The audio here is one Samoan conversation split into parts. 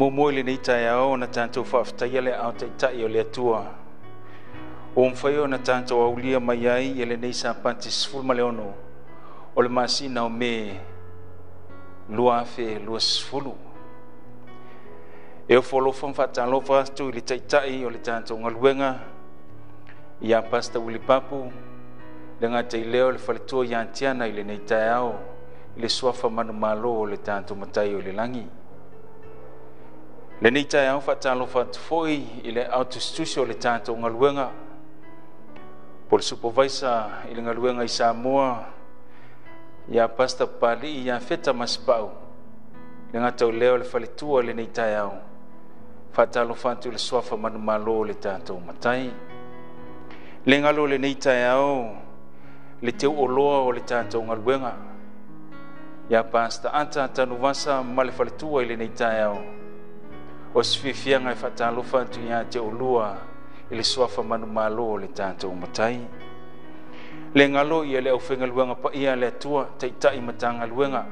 Muamua i lenei taeao ona tatou faafetaia le aao taitai o le Atua ua mafai ona tatou aulia mai ai i lenei Sapati 16 o le masina o Me 2020. E ofo alofa ma faatalofa atu i le taitai o le tatou galuega ia Pastor Willy Papu, le gata i lea o le faletua ia Tiana i lenei taeao i le suafa manumalo o le tatou Matai o le lagi. Lenei taeao faatalofa atu foi i le autusitusi o le tatou galuega po o le supervisor i le galuega i Samoa ia Pastor Papali'i ia Feta Masipau, le gata o lea o le faletua i lenei taeao. Faatalofa atu i le suafa manumalo o le tatou Matai. Le galo o lenei taeao le teuoloa o le tatou galuega ia Pastor Ata Tanuvasa ma le faletua i lenei taeao. O se fiafiaga e faatalofa atu ia te oulua i le suafa manumalo o le tatou Matai. Le galo ia le aufaigaluega paia a le Atua, taitai Matagaluega.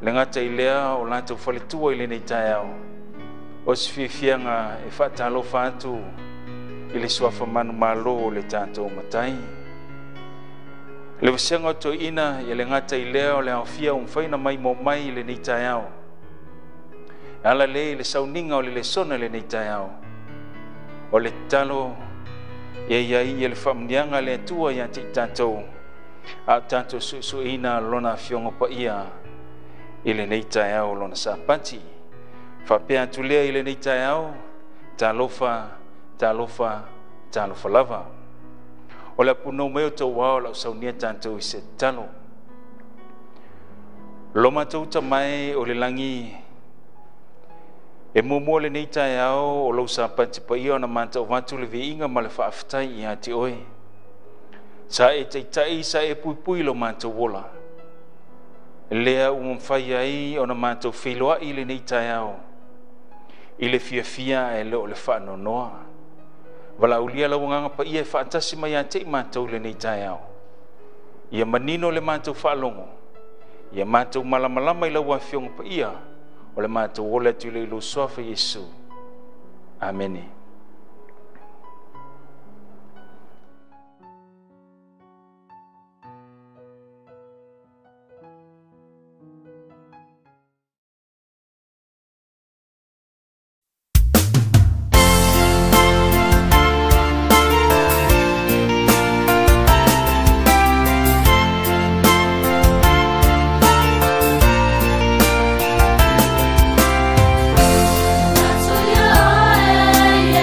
Le gata i lea o latou faletua i lenei taeao. O se fiafiaga e faatalofa atu i le suafa manumalo o le tatou Matai. Le vasega o toeaiina ia le gata i lea o le aofia ua mafai ona maimoa mai i lenei taeao. E ala lea i le sauniga o le lesona i lenei taeao. O le tatalo ia i ai ia le faamuniaga a le Atua ia te i tatou, a o tatou suesueina lona afioga paia i lenei taeao lona Sapati. Faapea atu lea i lenei taeao, talofa, talofa, talofa lava. O le apunou mai o tau ao lau saunia tatou i se tatalo. Lo matou tamae o le lagi, e muamua lenei taeao o lou Sapati paia ona matou avatu le viiga ma le faafetai ia te oe. Sa e taitai, sa e puipui lo matou ola. Lea ua mafai ai ona matou feiloai i lenei taeao i le fiafia e le o le faanoanoa. Valaaulia lau agaga paia e faatasi mai ia te i matou lenei taeao. Ia manino le matou faalogo, ia matou malamalama i lau afioga paia, o le matou ola atu i le lou suafa Iesu. Amene. Atu ia oe.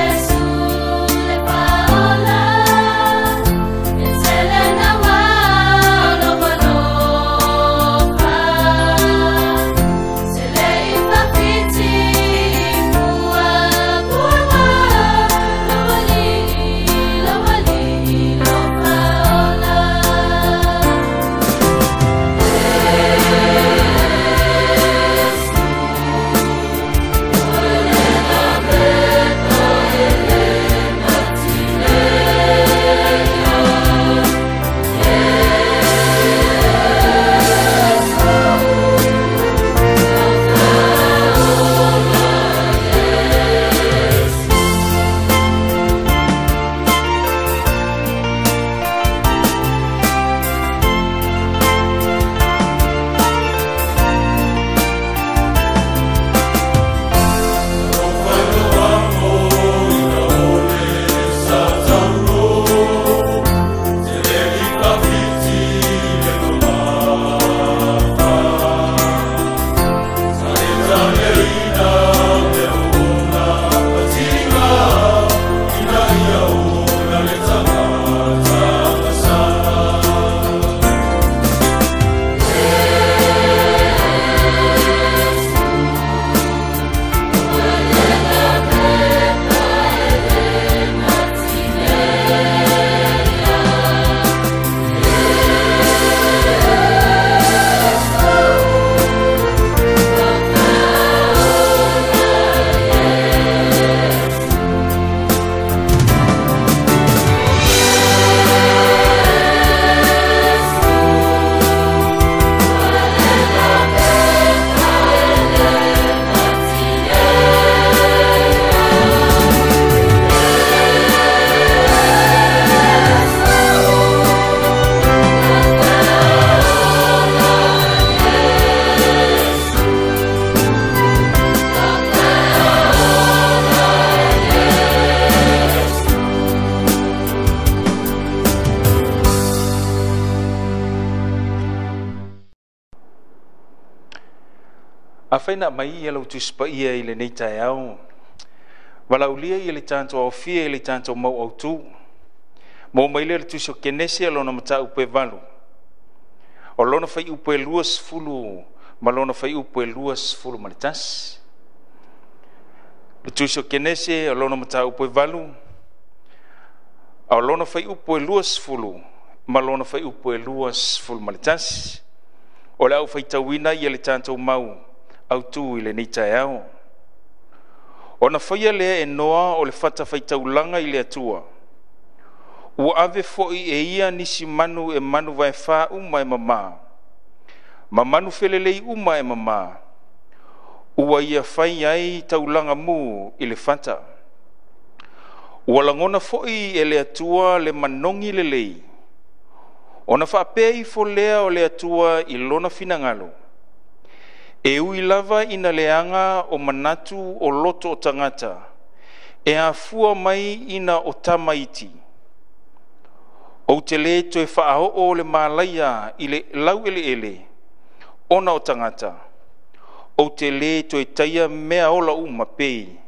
Afai na aumai ia lau Tusi Paia i lenei taeao, valaaulia ia le tatou aofia i le tatou mau autu. Maua mai lea i le Tusi o Kenese lona mataupu e 8, o lona fuaiupu e 20 ma lona fuaiupu e 21. Le Tusi o Kenese o lona mataupu e 8, a o lona fuaiupu e 20 ma lona fuaiupu e 21. O le a ou faitauina ia le tatou mau autu i lenei taeao. Ona faia lea e Noa o le fatafaitaulaga i le Atua. Ua ave foi e ia nisi manu e manu vaefā uma e mamā, ma manu felelei uma e mamā, ua ia fai ai taulaga mu i le fata. Ua lagona foi e le Atua le manogi lelei, ona faapea ifo lea o le Atua i lona finagalo, e ui lava ina leaga o manatu o loto o tagata, e afua mai ina o tamaiti. Ou te lē toe faaoo le malaia i le laueleele ona o tagata, ou te lē toe taia mea ola uma pei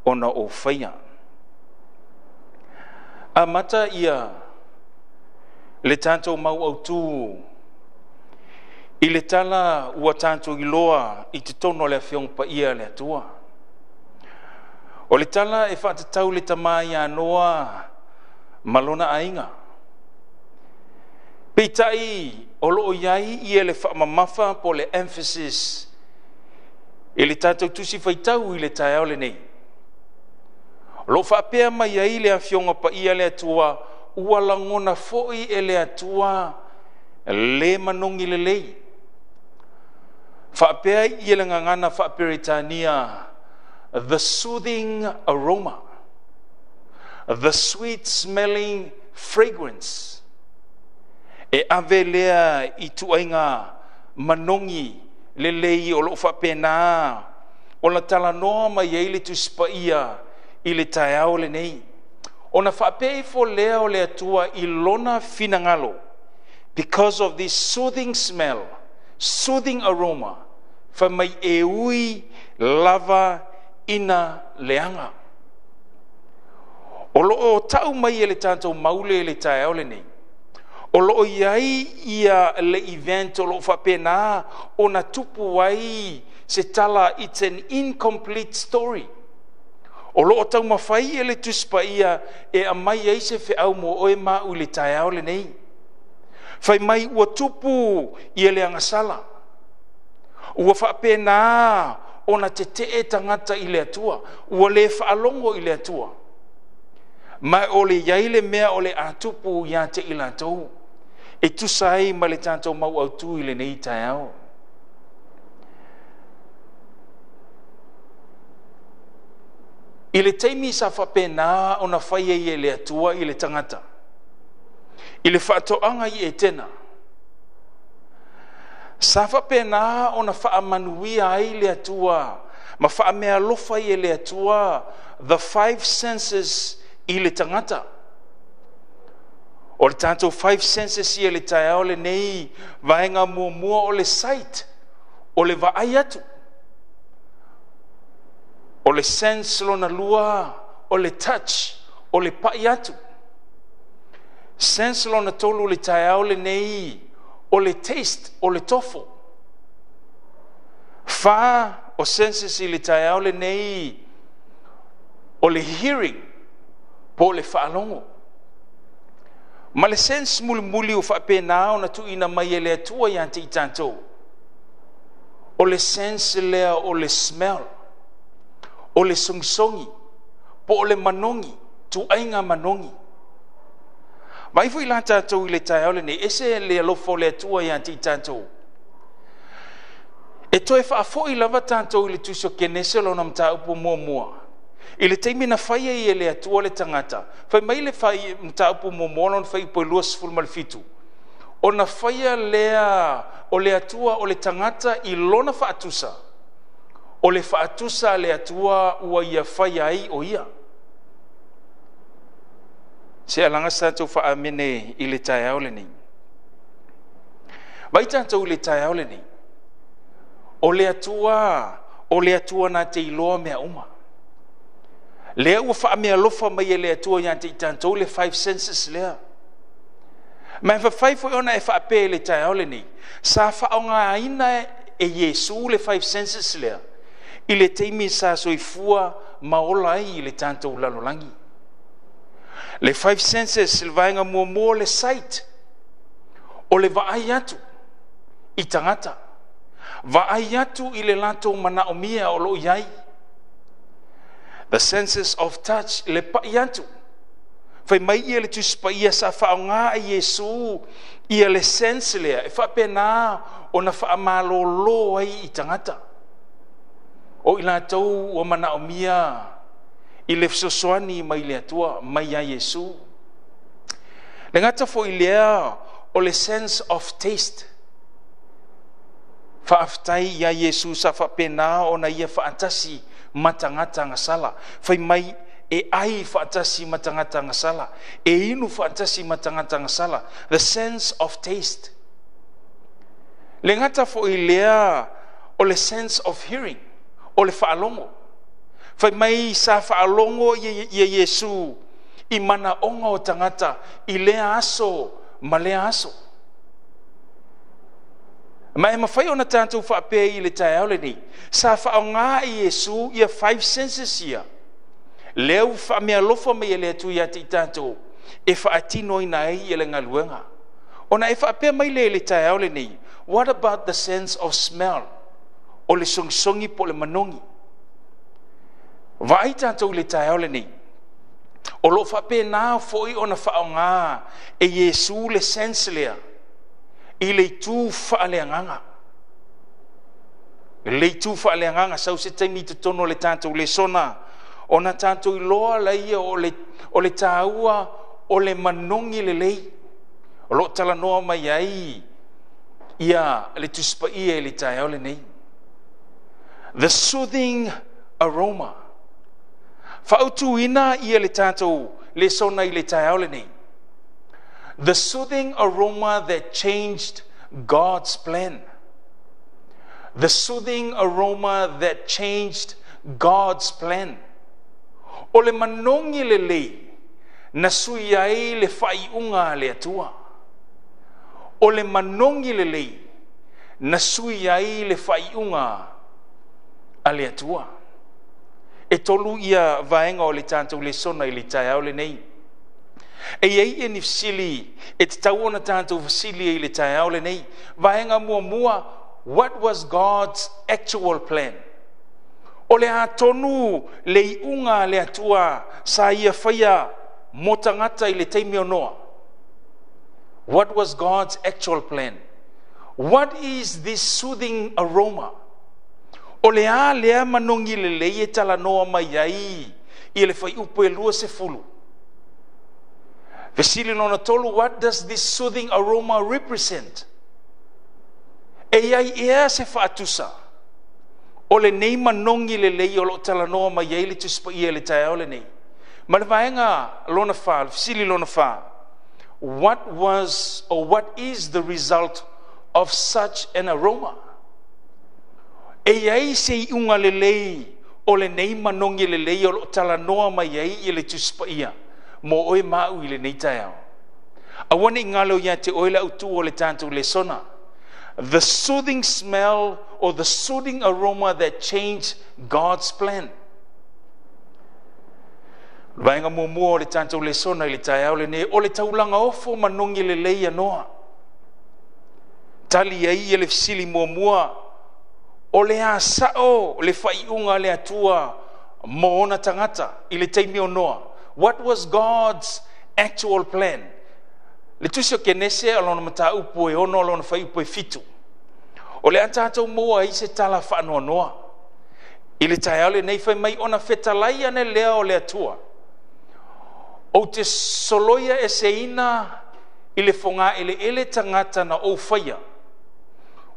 ona ou faia. Amata ia le tatou mau autu i le tala ua tatou iloa i totonu o le Afioga Paia a le Atua. O le tala e faatatau le tama ia Noa ma lona aiga. Peitai o loo i ai ia le faamamafa po o le emphasis i le tatou tusi faitau i le taeao lenei. O lo o faapea mai ai le Afioga Paia a le Atua, ua lagona foi e le Atua le manogi lelei. Faapea ia le gagana faa-Peretania, the soothing aroma, the sweet smelling fragrance. E ave lea i tuaiga manogi lelei o loo faapena ona talanoa mai ai le Tusi Paia i le taeao lenei. Ona faapea ifo lea o le Atua i lona finagalo, because of this soothing smell, soothing aroma, fai mai e ui lava ina leaga. O loo tau mai e le tatou maule i le taeao lenei, o loo i ai ia le event o loo faapena ona tupu ai se tala, it's an incomplete story. O loo taumafai e le Tusi Paia e aumai ai se feau mo oe ma au i le taeao lenei. Fai mai ua tupu ia le agasala. Ua faapena ona tetee tagata i le Atua, ua le faalogo i le Atua. Ma o le i ai le mea o le a tupu ia te i latou, e tusa ai ma le tatou mau autu i lenei taeao. I le taimi sa faapena ona fai ai e le Atua i le tagata, i le faatoaga i Etena, sa faapena ona faamanuia ai le Atua ma faameaalofa ai e le Atua the five senses i le tagata. O le tatou five senses ia i le taeao lenei, vaega muamua o le sight, o le vaai atu. O le sense lona lua, o le touch, o le pai atu. Sense lona tolu i le taeao lenei, o le taste, o le tofo. Fa o senses i le taeao lenei, o le hearing, po o le faalogo. Ma le sense mulimuli ua faapena ona tuuina mai e le Atua ia te i tatou, o le sense lea o le smell, o le songisogi, po o le manogi, tuaiga manogi. Vaai foi la tatou i le taeao lenei, ese le alofa o le Atua ia te i tatou. E toe faafoi lava tatou i le Tusi o Kenese lona mataupu muamua. I le taimi na fai ai e le Atua le tagata, fai mai le fai mataupu muamua lona fuaiupu e 27, ona faia lea o le Atua o le tagata i lona faatusa, o le faatusa a le Atua ua ia faia ai o ia. Se alaga sa tatou faaamene i le taeao lenei. Vai tatou i le taeao lenei. O le Atua, o le Atua na te iloa mea uma. Lea ua faameaalofa mai e le Atua ia te i tatou le five senses lea. Ma e mafai foi ona e faapea i le taeao lenei, sa faaaogaina e Iesu le five senses lea i le taimi sa soifua ma ola ai i le tatou lalolagi. Le five senses, le vaega muamua, le sight, o le vaai atu i tagata, vaai atu i le latou manaomia o lo o i ai. The senses of touch, le pai atu. Fai mai ia le Tusi Paia sa faaaoga e Iesu ia le sense lea e faapena ona faamalōlō ai i tagata o i latou ua manaomia i le fesoasoani mai le Atua mai ia Iesu. Le gata foi lea o le sense of taste. Faafetai ia Iesu sa faapena ona ia faatasi ma tagata gasala. Fai mai e ai faatasi ma tagata gasala, e inu faatasi ma tagata gasala. The sense of taste. Le gata foi lea o le sense of hearing, o le faalogo. Fai mai sa faalogo ia Iesu i manaoga o tagata i lea aso ma lea aso. Ma e mafai ona tatou faapea i le taeao lenei, sa faaaoga e Iesu ia five senses ia. Lea ua faameaalofa mai e le Atua ia te i tatou e faatinoina ai ia le galuega. Ona e faapea mai lea i le taeao lenei, what about the sense of smell? O le songisogi po o le manogi. Vaai tatou i le taeao lenei, o lo o faapena foi ona faaaoga e Iesu le sense lea i le itu faaleagaga. Le itu faaleagaga, sau se taimi i totonu o le tatou lesona, ona tatou iloa laia o le taua o le manogi lelei. O lo o talanoa mai ai ia le Tusi Paia i le taeao lenei. The soothing aroma. Faautuina ia le tatou lesona i le taeao lenei. The soothing aroma that changed God's plan. The soothing aroma that changed God's plan. O le manogi lelei na sui ai le faaiuga a le Atua. O le manogi lelei na sui ai le faaiuga a le Atua. E tolu ia vaega o le tatou lesona i le taeao lenei. E i ai ia ni fesili e tatau ona tatou fesili i le taeao lenei. Vaega muamua, what was God's actual plan? O le a tonu le iuga a le Atua sa ia faia mo tagata i le taimi o Noa. What was God's actual plan? What is this soothing aroma? O le a lea manogi lelei e talanoa mai ai i le fuaiupu e 20. Fesili lona tolu, what does this soothing aroma represent? E i ai ea se faatusa o lenei manogi lelei o lo o talanoa mai ai le Tusi Paia i le taeao lenei. Ma le vaega lona fa, le fesili lona fa, what was or what is the result of such an aroma? E i ai se iuga lelei o lenei manogi lelei o lo o talanoa mai ai i le Tusi Paia mo oe ma au i lenei taeao. Aua ne i galo ia te oe le autu o le tatou lesona. The soothing smell or the soothing aroma that changed God's plan. Vaega muamua o le tatou lesona i le taeao lenei, o le taulaga ofo manogi lelei a Noa. Tali ai ia le fesili muamua, o le a sao le faaiuga a le Atua mo ona tagata i le taimi o Noa. What was God's actual plan? Le tusi o Kenese o lona mataupu e 6 o lona fuaiupu e 7. O le a tatou maua ai se tala faanoanoa. I le taeao lenei fai mai ona fetalai ane lea o le Atua. Ou te soloia eseina i le fogaeleele tagata na ou faia.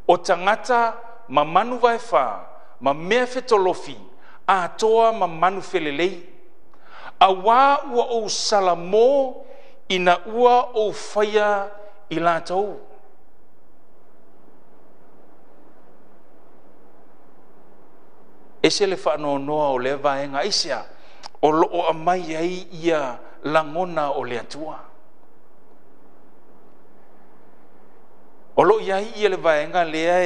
O tagata ma manu vaefa, ma mea fetolofi, atoa ma manu felelei. Auā ua ou salamo ina ua ou faia i latou. Ese le faanoanoa o lea vaega aisea o loo aumai ai ia lagona o le Atua. O loo i ai ia le vaega lea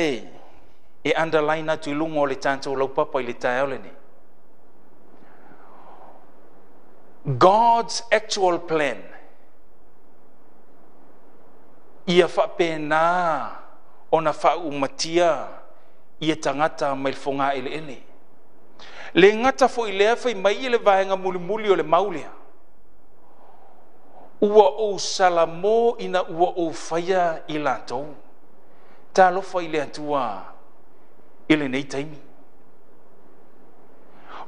e underline atu i luga o le tatou laupapa i le taeao lenei. God's actual plan ia faapena ona faaumatia ia tagata mai le fogaeleele. Le gata foi lea fai mai le vaega mulimuli o le mau lea. Ua ou salamo ina ua ou faia i latou. Talofa i le Atua i lenei taimi.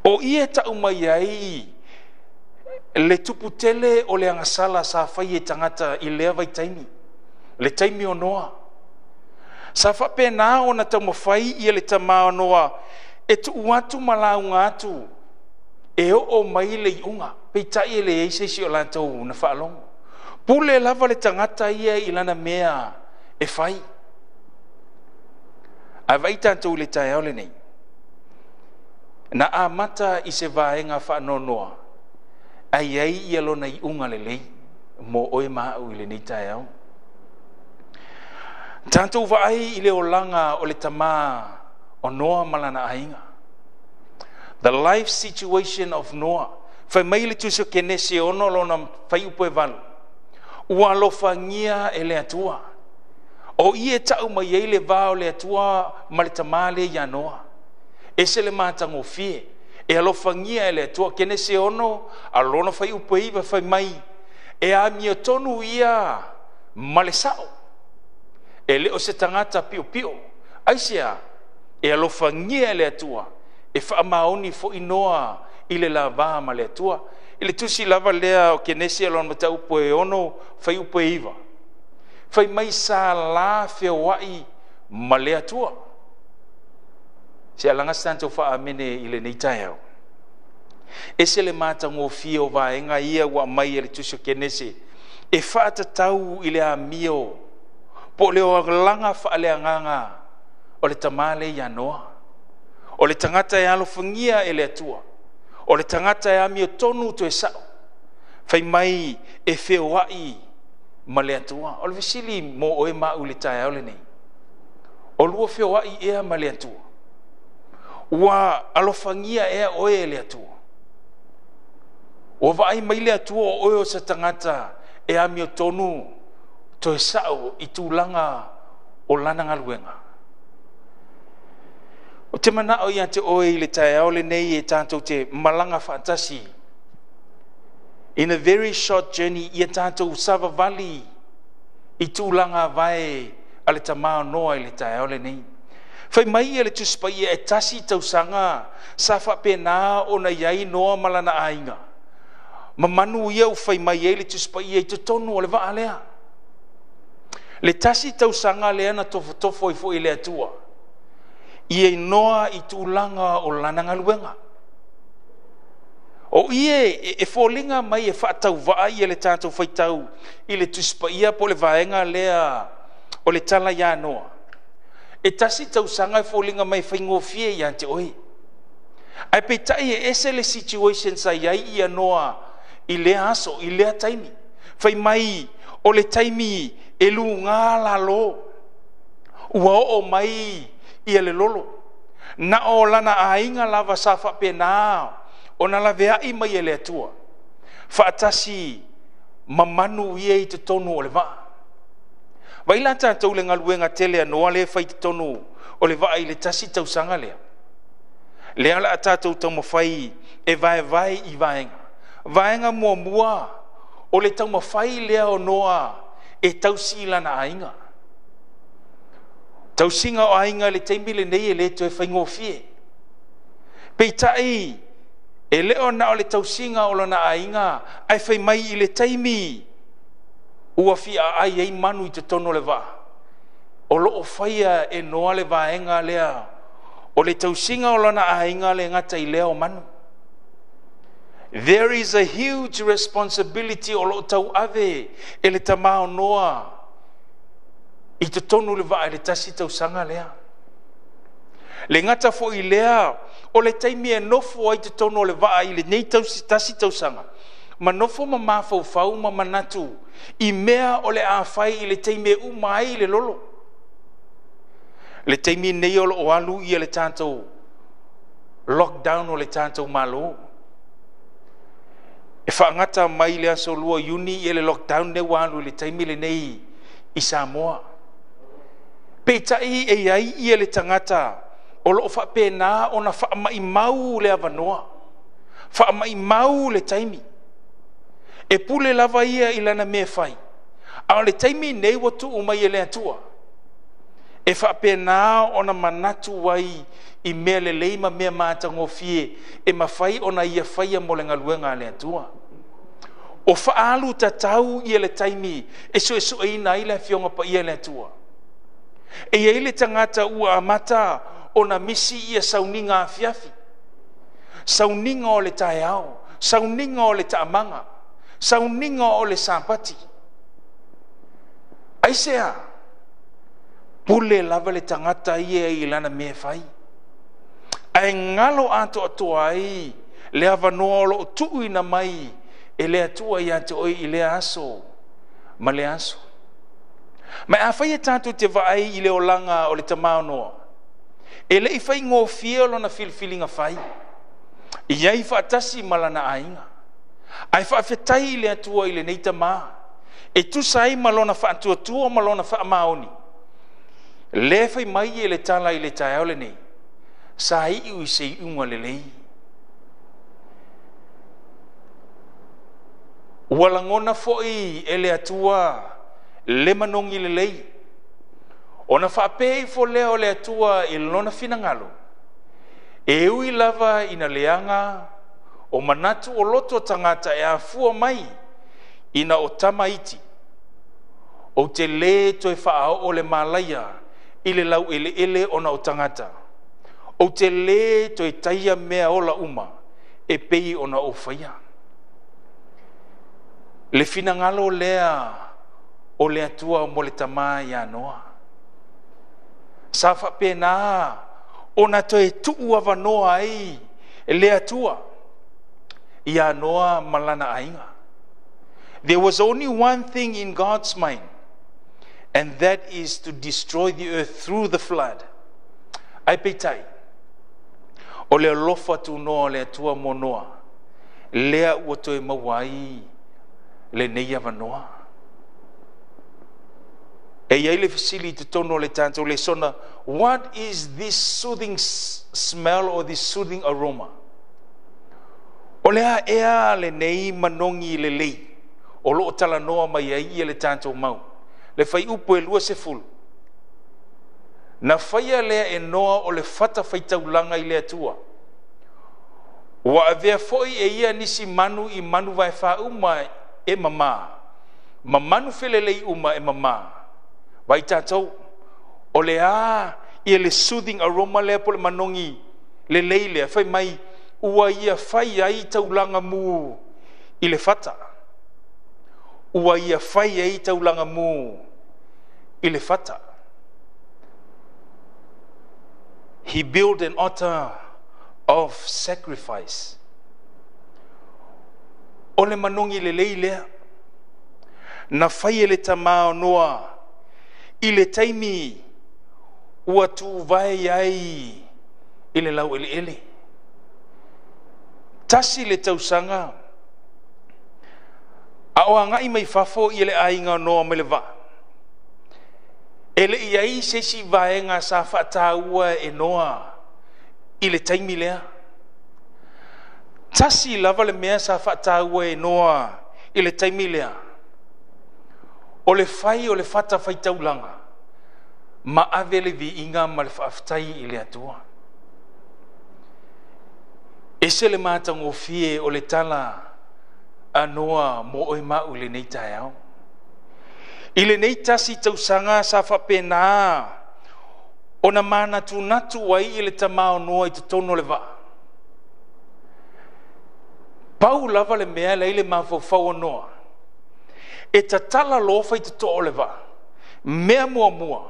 O ia tau mai ai le tuputele o le agasala sa fai e tagata i lea vaitaimi, le taimi o Noa. Sa faapena ona taumafai ia le tamā o Noa e tuu atu ma lauga atu e oo mai le iuga, peitai e leai se isi o latou na faalogo. Pule lava le tagata ia i lana mea e fai. Ae vaai tatou i le taeao lenei, na amata i se vaega faanoanoa, ae i ai ia lona iuga lelei mo oe ma au i lenei taeao. Tatou vaai i le olaga o le tamā o Noa ma lana aiga. The life situation of Noah. Fai mai le Tusi o Kenese 6 lona fuaiupu e 8. Ua alofagia e le Atua. O ia e tau mai ai le va o le Atua ma le tamā lea ia Noa. Ese le matagofie. E alofagia e le Atua. Kenese 6 a lona fuaiupu e 9 fai mai. E amiotonu ia ma le sao. E le o se tagata piopio. Aisea, e alofagia e le Atua. E faamaoni foi Noa i le lavā ma le Atua. I le tusi lava lea o Kenese lona mataupu e 6, fuaiupu e 9. Fai mai sa la feoai ma le Atua. Se alaga se tatou faamene i lenei taeao. Ese le matagofie o vaega ia ua aumai e le tusi o Kenese. E faatatau i le amio po o le olaga faaleagaga o le tamā lea ia Noa. O le tagata e alofagia e le Atua. O le tagata e amiotonu toe sao. Fai mai e feoai ma le Atua. O le fesili mo oe ma au i le taeao lenei. O lua feoai ea ma le Atua. Ua alofagia ea oe e le Atua. Ua vaai mai le Atua o oe o se tagata e amiotonu toe sao i tulaga o lana galuega. O te manao ia te oe i le taeao lenei e tatou te malaga faatasi. In a very short journey, ia tatou savavali i tulaga vae a le tamā o Noa i le taeao lenei. Fai mai ia le Tusi Paia e tasi tausaga sa faapena ona i ai Noa ma lana aiga. Ma manu ia ua fai mai ai le Tusi Paia i totonu o le vaa lea. Le tasi tausaga lea na tofotofo ai foi le Atua. Ia Noa i tulaga o lana galuega. O ia e foliga mai e faatauvaa ia le tatou faitau i le Tusi Paia po o le vaega lea o le tala ia Noa. E tasi tausaga e foliga mai e faigofie ia te oe. Ae peitai e ese le situation sa i ai ia Noa i lea aso, i lea taimi. Fai mai o le taimi e lugā lalo. Ua oo mai ia le lolo. Na o lana aiga lava sa faapena ona laveai mai e le Atua. Faatasi ma manu ia i totonu o le vaa. Vai la tatou le galuega tele a Noa lea fai totonu o le vaa i le tasi tausaga lea. Lea la a tatou taumafai e vaevae i vaega. Vaega muamua o le taumafai lea o Noa e tausi lana aiga. Tausiga o aiga i le taimi lenei e le toe faigofie. Peitai e le o na o le tausiga o lona aiga, ae fai mai i le taimi ua fiaai ai manu i totonu o le vaa. O loo faia e Noa le vaega lea o le tausiga o lona aiga le gata i lea o manu. There is a huge responsibility o loo tauave e le tamā o Noa i totonu le vaa i le tasi tausaga lea. Le gata foi lea o le taimi e nofo ai totonu o le vaa i lenei tasi tausaga, ma nofo ma mafaufau ma manatu i mea o le a fai i le taimi e uma ai le lolo. Le taimi nei o loo alu ia le tatou lockdown o le tatou Malo. E faagata mai le aso 2 Iuni ia le lockdown ne ua alu i le taimi lenei i Samoa. Peitai e iai ia le tagata o loo faapena ona faamaimau le avanoa, faamaimau le taimi. E pule lava ia i lana mea fai. A o le taimi nei ua tuu mai e le Atua e faapena ona manatu ai i mea lelei ma mea matagofie e mafai ona ia faia mo le galuega a le Atua. O faaalu tatau ia le taimi e suesueina ai le Afioga Paia a le Atua. E iai le tagata ua amata ona misi ia sauniga afiafi, sauniga o le taeao, sauniga o le taamaga, sauniga o le Sapati. Aisea? Pule lava le tagata ia i lana mea fai. Ae galo atoatoa ai le avanoa o loo tuuina mai e le Atua ia te oe i lea aso ma le aso. Ma afai e tatou te vaai i le olaga o le tamā o Noa, e le i faigofie lona filifiliga fai, i ai faatasi ma lana aiga. Ae faafetai i le Atua i lenei tamā, e tusa ai ma lona faatuatua ma lona faamaoni. Le fai mai e le tala i le taeao lenei, sa iu i se iuga lelei. Ua lagona foi e le Atua le manogi lelei. Ona faapea ifo lea o le Atua i lona finagalo, e ui lava ina leaga o manatu o loto tagata e afua mai ina o tamaiti, ou te lē toe faaoo le malaia i le laueleele ona o tagata. Ou te lē toe taia mea ola uma e pei ona ou faia. Le finagalo lea o le Atua mo le tamā ia Noa. Sa faapena ona toe tuu avanoa ai le Atua ia Noa ma lana aiga. There was only one thing in God's mind, and that is to destroy the earth through the flood. Ae peitai, o le alofa tunoa o le Atua mo Noa, lea ua toe maua ai lenei avanoa. E iai le fesili i totonu o le tatou lesona, what is this soothing smell or this soothing aroma? O le a ea lenei manogi lelei o loo talanoa mai ai ia le tatou mau. Le fuaiupu e 20. Na faia lea e Noa o le fata faitaulaga i le Atua. Ua avea foi e ia nisi manu i manu vaefa uma e mamā, ma manu felelei uma e mamā. Vai tatou, o le a ia le soothing aroma lea po le manogi lelei lea, fai mai ua ia fai ai taulaga mu i le fata. Ua ia fai ai taulaga mu i le fata. He built an altar of sacrifice. O le manogi lelei lea. Na fai e le tamā o Noa i le taimi ua tuvae ai i le laueleele. 1 le tausaga a o agai mai fafo i le aiga o Noa mai le vaa. E le i ai se isi vaega sa faataua e Noa i le taimi lea. 1 lava le mea sa faataua e Noa i le taimi lea. O le fai o le fata faitaulaga ma ave le viiga ma le faafetai i le Atua. E se le matagofie o le tala a Noa mo oe ma au i lenei taeao. I lenei 1 tausaga sa faapena ona manatunatu ai i le tamā o Noa i totonu o le vaa. Pau lava le mea lea i le mafaufau o Noa. E tatala loa faitotoa o le vaa. Mea muamua,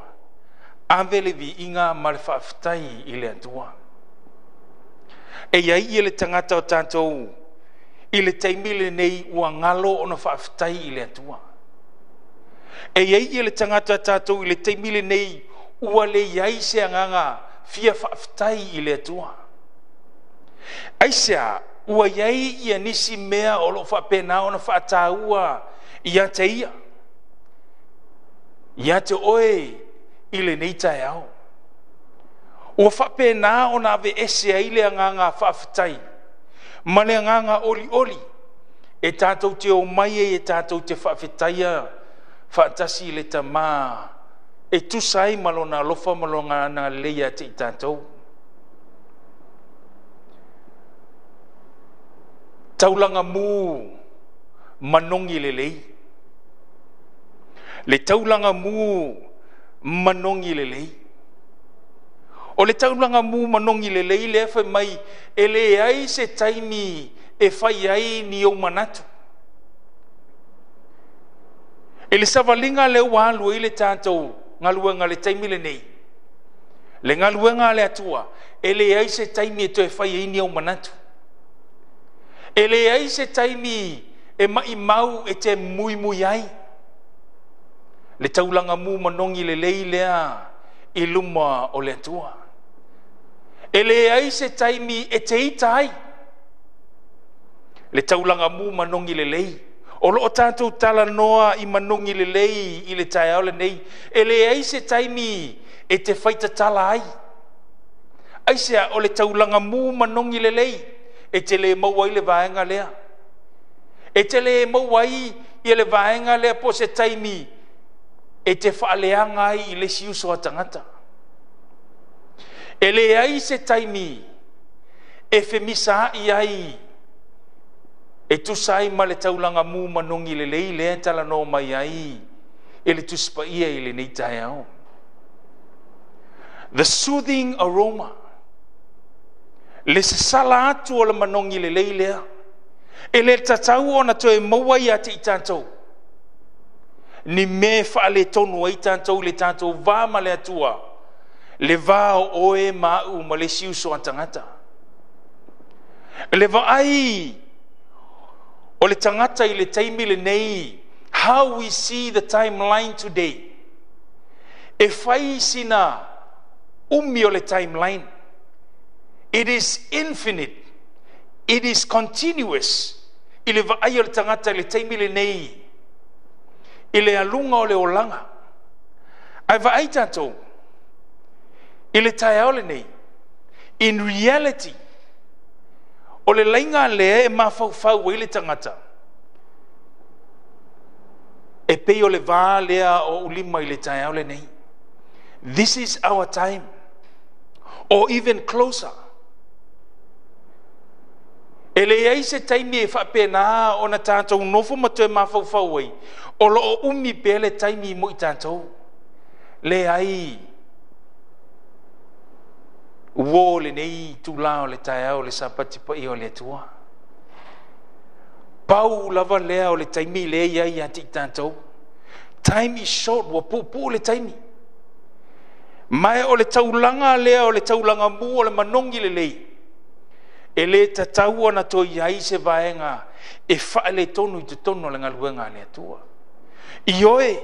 Ave le viiga ma le faafetai i le Atua. E iai ia le tagata o tatou i le taimi lenei ua galo ona faafetai i le Atua. E iai ia le tagata o tatou i le taimi lenei ua le iai se agaga fia faafetai i le Atua. Aisea ua iai ia nisi mea o loo faapena ona faataua ia te ia, ia te oe i lenei taeao. Ua faapena ona aveese ai le agaga faafetai ma le agaga olioli e tatou te omai ai e tatou te faafetaia faatasi i le Tamā e tusa ai ma lona alofa ma lona agalelei ia te i tatou. Taulaga mu manogi lelei. Le taulaga mu manogi lelei. O le taulaga mu manogi lelei lea fai mai e leai se taimi e fai ai ni ou manatu. E le savaliga lea ua alu ai le tatou galuega le taimi lenei. Le galuega a le Atua, e leai se taimi e toe fai ai ni ou manatu. E leai se taimi e maimau e te muimui ai. Le taulaga mu manogi lelei lea i luma o le Atua. E leai se taimi e te ita ai. Le taulaga mu manogi lelei. O loo tatou talanoa i manogi lelei i le taeao lenei. E leai se taimi e te faitatala ai. Aisea o le taulaga mu manogi lelei e te le maua ai le vaega lea. E te le maua ai ia le vaega lea po se taimi e te faaleaga ai i le isi uso a tagata. E leai se taimi e femisaai ai e tusa ai ma le taulaga mu manogi lelei lea e talanoa mai ai e le Tusi Paia i lenei taeao. The soothing aroma. Le sasala atu o le manogi lelei lea. E le tatau ona toe maua ia te i tatou. Ni mea faaletonu ai tatou i le tatou va ma le Atua. Le va o oe ma au ma le isi uso a tagata. Le vaai o le tagata i le taimi lenei, how we see the timeline today. E fai sina umi o le timeline. It is infinite. It is continuous. I le vaai o le tagata i le taimi lenei, i le aluga o le olaga. Ae vaai tatou i le taeao lenei, in reality, o le laiga lea e mafaufau ai le tagata. E pei o le va lea o ulima i le taeao lenei. This is our time. Or even closer. E leai se taimi e faapena ona tatou nofo ma toe mafaufau ai. O loo umi pea le taimi mo i tatou. Leai. Uo lenei itulā o le taeao o le Sapati paia o le Atua. Pau lava lea o le taimi lea e i ai ia te i tatou. Time is short, ua puupuu le taimi. Ma e o le taulaga lea o le taulaga mu o le manogi lelei. E le tatau ona toe i ai se vaega e faaletonu i totonu o le galuega a le Atua. Ioe,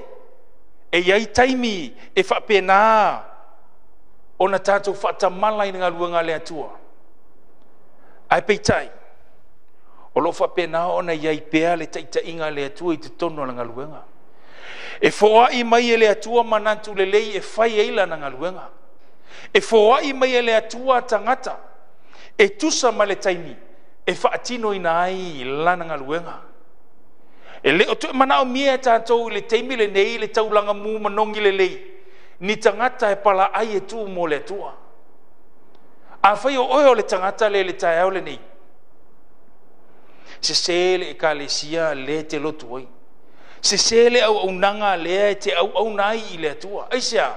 e i ai taimi e faapena ona tatou faatamala i le galuega a le Atua. Ae peitai, o loo faapena ona i ai pea le taitaiga a le Atua i totonu o le galuega. E foai mai e le Atua manatu lelei e fai ai lana galuega. E foai mai e le Atua tagata e tusa ma le taimi e faatinoina ai lana galuega. E le o toe manaomia e tatou i le taimi lenei le taulaga mu manogi lelei ni tagata e palaai e tu mo le Atua. Afai o oe o le tagata le le taeao lenei, sese le ekalesia le te lotu ai. Sese le auaunaga lea e te auauna ai i le Atua. Aisea,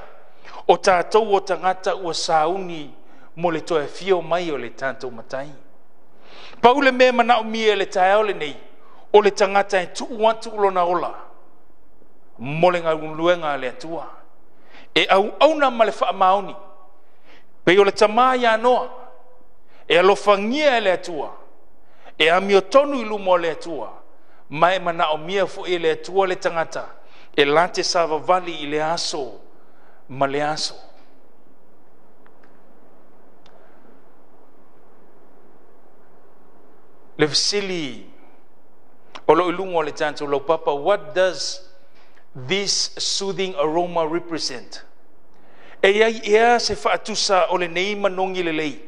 o tatou o tagata ua sauni mo le toe afio mai o le tatou Matai. Pau le mea manaomia i le taeao lenei, o le tagata e tuu atu lona ola mo le galuega a le Atua. E auauna ma le faamaoni. Pei o le tamā ia Noa, e alofagia e le Atua, e amiotonu i luma o le Atua, ma e manaomia foi e le Atua le tagata e late savavali i le aso ma le aso. Le fesili o loo i luga o le tatou laupapa, what does this soothing aroma represent? E i ai ea se faatusa o lenei manogi lelei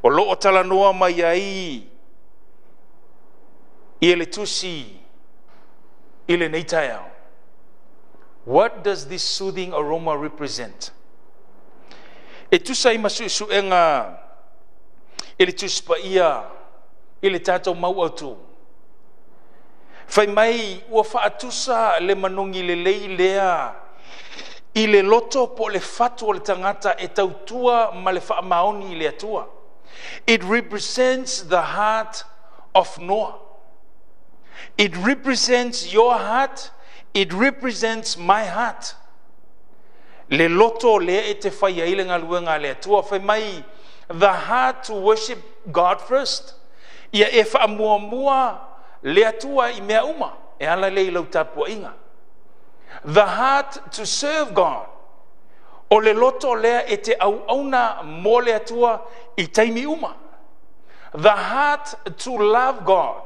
o loo talanoa mai ai ia le tusi i lenei taeao? What does this soothing aroma represent? E tusa ai ma suesuega i le Tusi Paia i le tatou mau autu. Fai mai ua faatusa le manogi lelei lea i le loto po o le fatu o le tagata e tautua ma le faamaoni i le Atua. It represents the heart of Noah. It represents your heart. It represents my heart. Le loto lea e te fai ai le galuega a le Atua. Fai mai, the heart to worship God first. Ia e faamuamua le Atua i mea uma. E ala lea i lau tapuaiga. The heart to serve God. O le loto lea e te auauna mo le Atua i taimi uma. The heart to love God.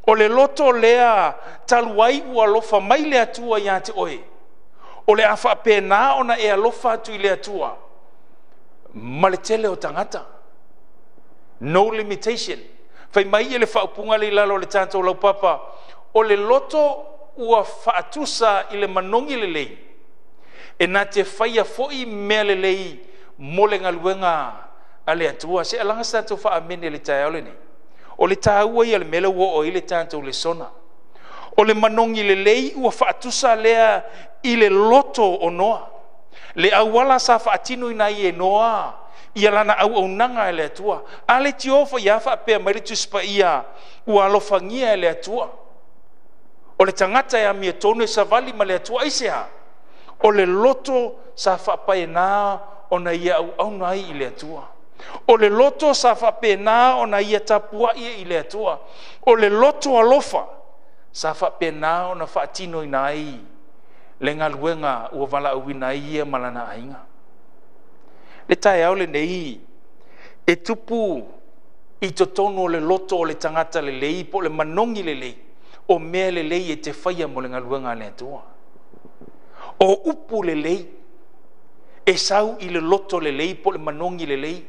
O le loto lea talu ai ua alofa mai le Atua ia te oe. O le a faapena ona e alofa atu i le Atua ma le tele o tagata. No limitation. Fai mai e le faaupuga le i lalo o le tatou laupapa, o le loto ua faatusa i le manogi lelei, e na te faia foi mea lelei mo le galuega a le Atua. Se alaga se tatou faamene le taeao lenei. O le taua ia le mea lea ua oo ai le tatou lesona. O le manogi lelei ua faatusa lea i le loto o Noa. Le auala sa faatinoina ai e Noa ia lana auaunaga e le Atua. A le tiofa ia faapea mai le Tusi Paia ua alofagia e le Atua. O le tagata e amiotonu e savali ma le Atua. Aisea? O le loto sa faapaena ona ia auauna ai i le Atua. O le loto sa faapena ona ia tapuai i le Atua. O le loto alofa sa faapena ona faatinoina ai le galuega ua valaauina ai ia ma lana aiga. Le taeao lenei e tupu i totonu o le loto o le tagata lelei po o le manogi lelei o mea lelei e te faia mo le galuega a le Atua. O upu lelei e sau i le loto lelei po o le manogi lelei.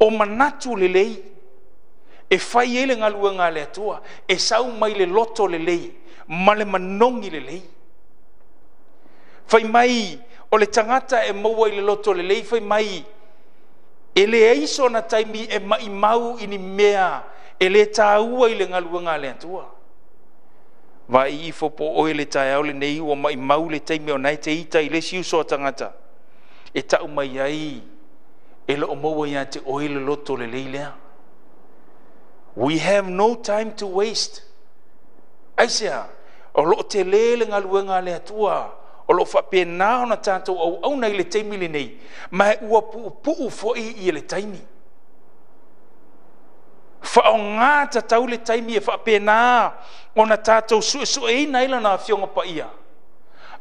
O manatu lelei e fai ai le galuega a le Atua e sau mai le loto lelei ma le manogi lelei. Fai mai o le tagata e maua i le loto lelei, fai mai e leai sona taimi e maimau i ni mea e le taua i le galuega a le Atua. Vaai ifo po oe le taeao lenei ua maimau le taimi o nae te ita i le isi uso a tagata e tau mai ai e loo maua ia te oe le loto lelei lea. We have no time to waste. Aisea, o loo tele le galuega a le Atua, o loo faapena ona tatou auauna i le taimi lenei, ma e ua puupuu foi i le taimi. Faaaoga tatau le taimi e faapena ona tatou suesueina ai lana afioga paia,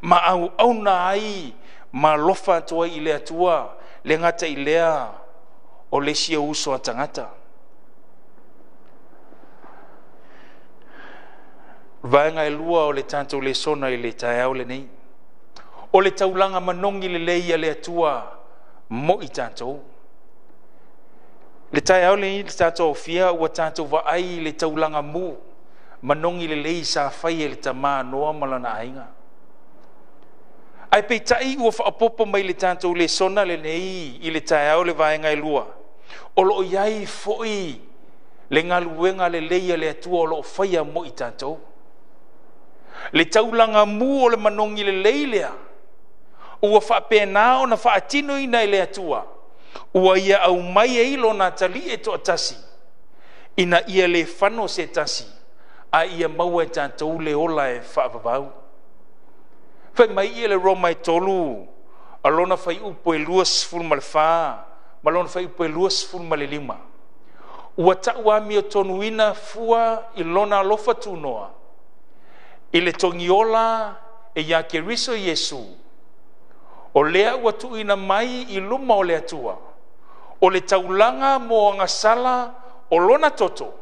ma auauna ai ma alofa atu ai i le Atua, le gata i lea o le isi uso a tagata. Vaega e lua o le tatou lesona i le taeao lenei. O le taulaga manogi lelei a le Atua mo i tatou. Le taeao lenei le tatou afia ua tatou vaai i le taulaga mu manogi lelei sa fai e le tamā Noa ma lana aiga. Ae peitai ua faaopoopo mai le tatou lesona lenei i le taeao le vaega e lua. O loo i ai foi le galuega lelei a le Atua o loo faia mo i tatou. Le taulaga mu o le manogi lelei lea ua faapena ona faatinoina e le Atua, ua ia aumai ai lona atalii e toatasi ina ia le fano se tasi, a ia maua e tatou le ola e faavavau. Fai mai ia le Roma e 3, a lona fai upu e 24, ma lona fai upu e 25. Ua tau amiotonu fua i lona alofa tunoa, i le togiola e ia Keriso Iesu, o lea ua tuuina mai i luma o le Atua, o le taulaga mo agasala o lona toto,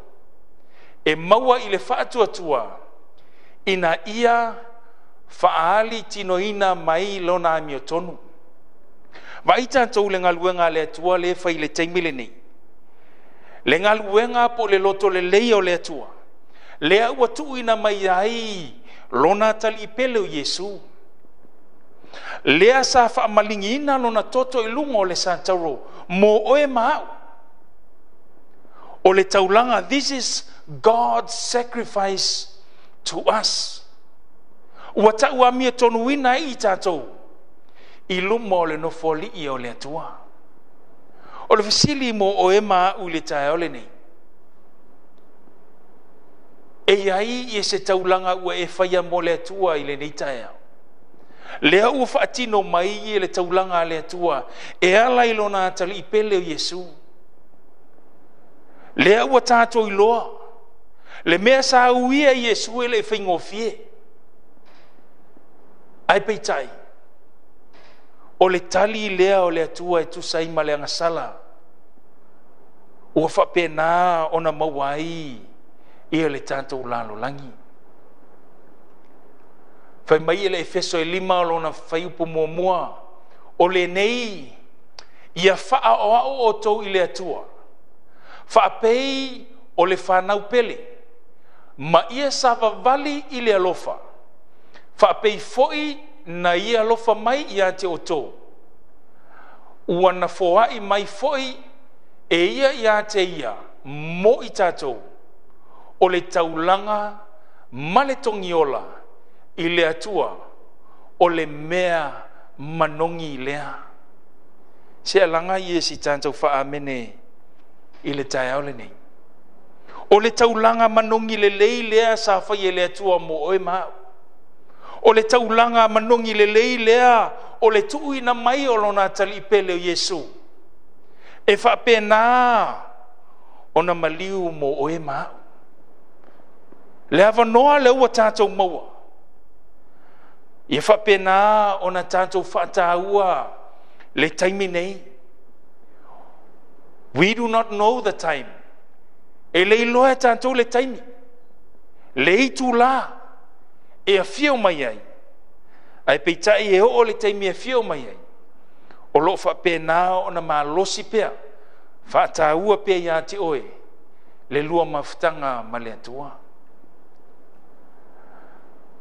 e maua i le faatuatua, ina ia faali tinoina mai lona amiotonu. Vaai tatou le galuega a le Atua le fai le taimi lenei. Le galuega po le loto lelei o le Atua, lea ua tuuina mai ai lona talipele o Iesu. Lea sa faamalingiina lona toto i luga o le satauro mo oe ma au. O le taulaga, this is God's sacrifice to us. Ua tau amiotonu ai i tatou i luma o le nofoalii o le Atua. O le fesili mo oe ma au i le taeao lenei. E iai i se taulaga ua e faia mo le Atua i lenei taeao. Lea ua faatino mai i le taulaga a le Atua e ala i lona atalii pele o Iesu. Lea ua tatou iloa le mea sa uia Iesu e le faigofie. Ai peitai, o le tali lea o le Atua e tusa ai ma le agasala, ua faapena ona maua ai ia le tatou lalolagi. Fai mai e le Efeso e 5 o lona faiupu muamua, o lenei ia faaoao outou i le Atua, faapei o le fanau pele, ma ia savavali i le alofa, faapei foi na ia alofa mai ia te outou, ua na foai mai foi e ia ia te ia mo i tatou, o le taulaga ma le togiola i le Atua, o le mea manogi lea. Se alaga ia si tatou faamene i le taeao lenei. O le taulaga manogi lelei lea sa fai e le Atua mo oe ma au. O le taulaga manogi lelei lea o le tuuina mai o lona atalii pele o Iesu, e faapena ona maliu mo oe ma au. Le avanoa le ua tatou maua, ia faapena ona tatou faataua le taimi nei. We do not know the time. E le iloa e tatou le taimi, le itulā e afio mai ai. Ai peitai e oo le taimi e afio mai ai, o loo faapena ona malosi pea, faataua pea ia te oe le lua mafutaga ma le Atua.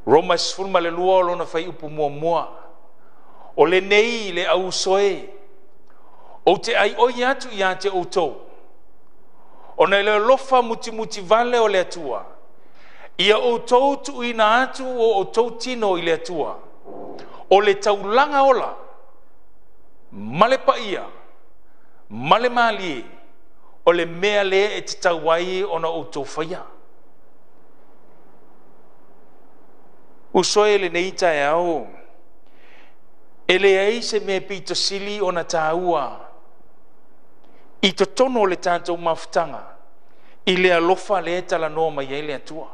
Roma 12 o lona fai upu muamua, o lenei le ausoe, ou te ai oi atu ia te outou, ona le alofa mutimuti vale o le Atua, ia outou tuuina atu o outou tino i le Atua, o le taulaga ola, ma le paia, ma le malie, o le mea lea e te tau ai ona outou faia. Usoe lenei taeao, e leai se mea pito sili ona tāua i totonu o le tatou mafutaga, i le alofa le talanoa mai ai le Atua.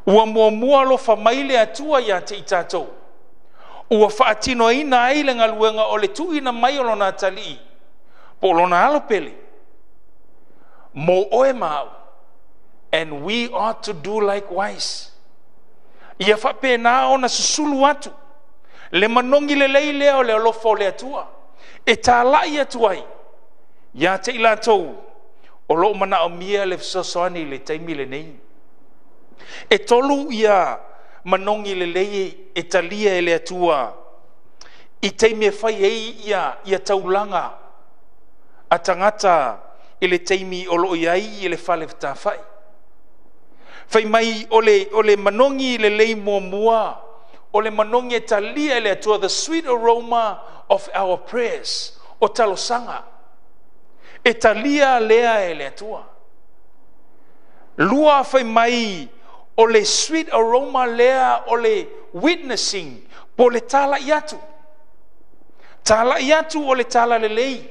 Ua muamua alofa mai le Atua ia te i tatou, ua faatinoina ai le galuega o le tuuina mai o lona atalii, po o lona alo pele, mo oe ma au. And we ought to do likewise. Ia faapena ona susulu atu le manogi lelei lea o le alofa o le Atua, e tālai atu ai ia te i latou o loo manaomia le fesoasoani i le taimi lenei. E tolu ia manogi lelei e talia e le Atua i taimi e fai ai ia taulaga a tagata i le taimi o loo iai i le fale fetafai. Fai mai o le manogi lelei muamua, o le manogi e talia e le Atua, the sweet aroma of our prayers, o talosaga, e talia lea e le Atua. Lua fai mai o le sweet aroma lea o le witnessing, po o le tala'i atu. Tala'i atu o le talalelei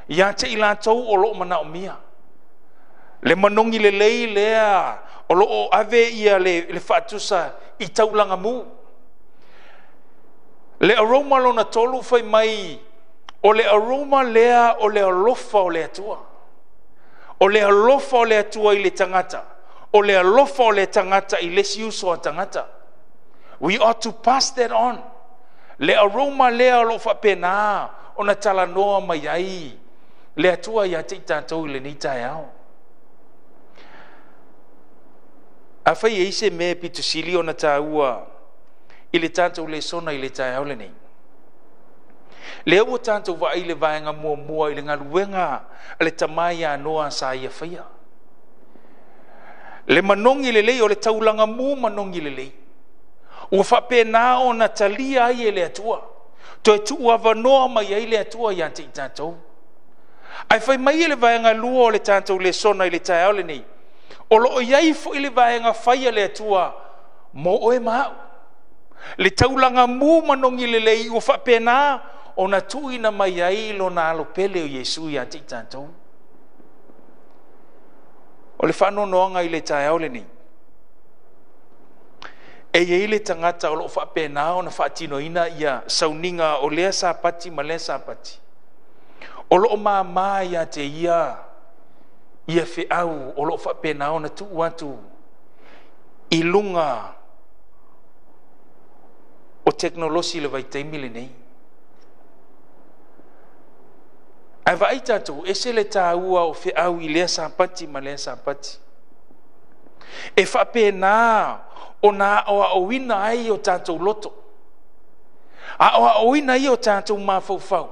ia te i latou o loo manaomia. Le manogi lelei lea o loo ave ia le faatusa i taulaga mu. Le aroma lona tolu fai mai, o le aroma lea o le alofa o le Atua. O le alofa o le Atua i le tagata. O le alofa o le tagata i le isi uso a tagata. We ought to pass that on. Le aroma lea o loo faapena ona talanoa mai ai le Atua ia te i tatou i lenei taeao. Afai e i se mea pito sili ona tāua i le tatou lesona i le taeao lenei, lea ua tatou vaai le vaega muamua i le galuega a le tama ia Noa sa ia faia. Le manogi lelei o le taulaga mu manogi lelei ua faapena ona talia ai e le Atua, toe tuu avanoa mai ai le Atua ia te i tatou. Ae fai mai le vaega lua o le tatou lesona i le taeao lenei, o loo iai foi le vaega fai a le Atua mo oe ma au. Le taulaga mu manogi lelei ua faapena ona tuuina mai ai lona alo pele o Iesu ia te i tatou. O le faanoanoaga i le taeao lenei, e iai le tagata o loo faapena ona faatinoina ia sauniga o lea Sapati ma lea Sapati, o loo māmā ia te ia ia feau o loo faapena ona tuu atu i luga o teknolosi le vaitaimi lenei. Ae vaai tatou, ese le tāua o feau i lea Sapati ma lea Sapati. E faapena ona aoaoina ai o tatou loto, aoaoina ai o tatou mafaufau,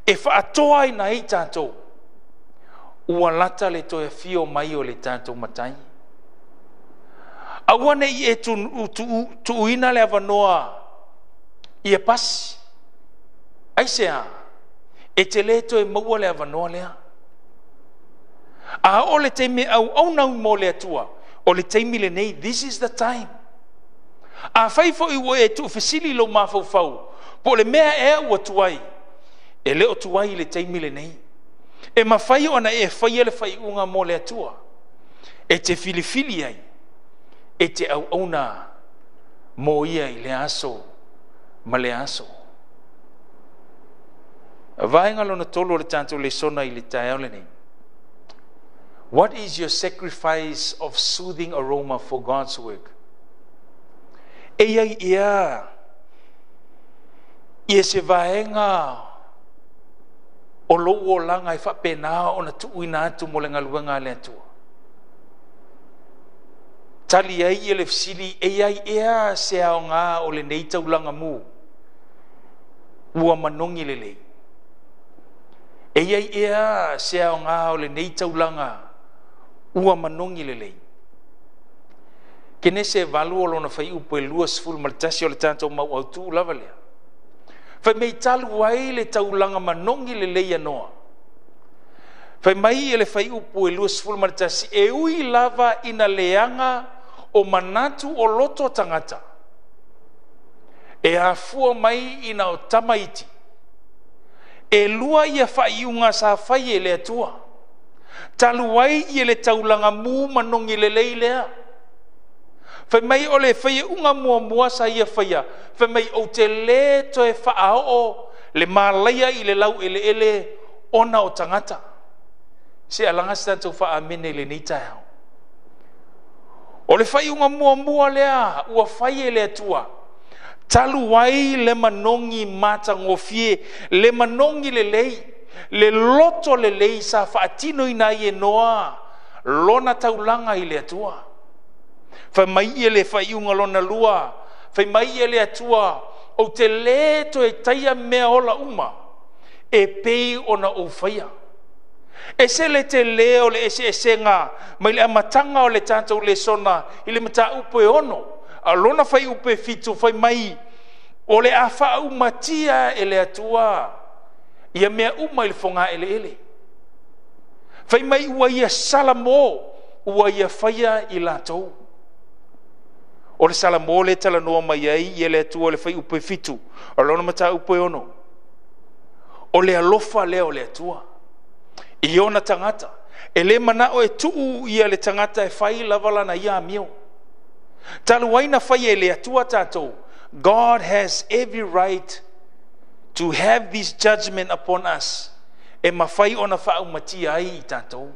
e faatoaina ai tatou ua lata le toe afio mai o le tatou Matai. Aua ne i e tuuina le avanoa ia pasi. Aisea, e te le toe maua le avanoa lea. A o le taimi auauna mo le Atua, o le taimi lenei, this is the time. A fai foi ua e tuufesili lou mafaufau, po o le mea ea ua tuai, e le o tuai i le taimi lenei. E mafai ona e faia le faiuga mo le Atua, e te filifili ai, e te auauna mo ia i le aso ma le aso. Vaega lona tolu o le tatou lesona i le taeao lenei. What is your sacrifice of soothing aroma for God's work? E iai ea ia se vaega o lou olaga e faapena ona tuuina atu mo le galuega a le Atua. Tali ai ia le fesili, e iai ea se aoga o lenei taulaga mu ua manogi lelei. E iai ea se aoga o lenei taulaga ua manogi lelei. Kenese 8 o lona fuaiupu e 21 o le tatou mau autū lava lea. Fai mai talu ai le taulaga manogi lelei a Noa. Fai mai e le fuaiupu e 21, e ui lava ina leaga o manatu o loto tagata, e afua mai ina o tamaiti, e lua ia faaiuga sa fai e le Atua, talu ai ia le taulaga mu manogi lelei lea. Fai mai o le faiuga muamua sa ia faia, fai mai ou te le toe faaoo le malaia i le lau eleele ona o tagata. Se alaga se tatou faamene i lenei taeao. O le faiuga muamua lea ua fai e le Atua, talu ai le manogi matagofie, le manogi lelei, le loto lelei sa faatinoina ai e Noa lona taulaga i le Atua. Fai mai ia le faiuga lona lua, fai mai ia le Atua, ou te le toe taia mea ola uma e pei ona ou faia. E se le te lea o le eseesega mai le amataga o le tatou lesona i le mataupu e 6, a lona fuaiupu e 7 fai mai, o le a faaumatia e le Atua ia mea uma i le fogaeleele. Fai mai ua ia salamo, ua ia faia i latou. O le Salamo le talanoa mai ai ia le Atua le fuaiupu e 7, o lona mataupu e 6. O le alofa lea o le Atua i ona tagata. E le manao e tuu ia le tagata e fai lava lana ia amio. Talu ai na fai e le Atua tatou. God has every right to have this judgment upon us. E mafai ona faaumatia ai i tatou.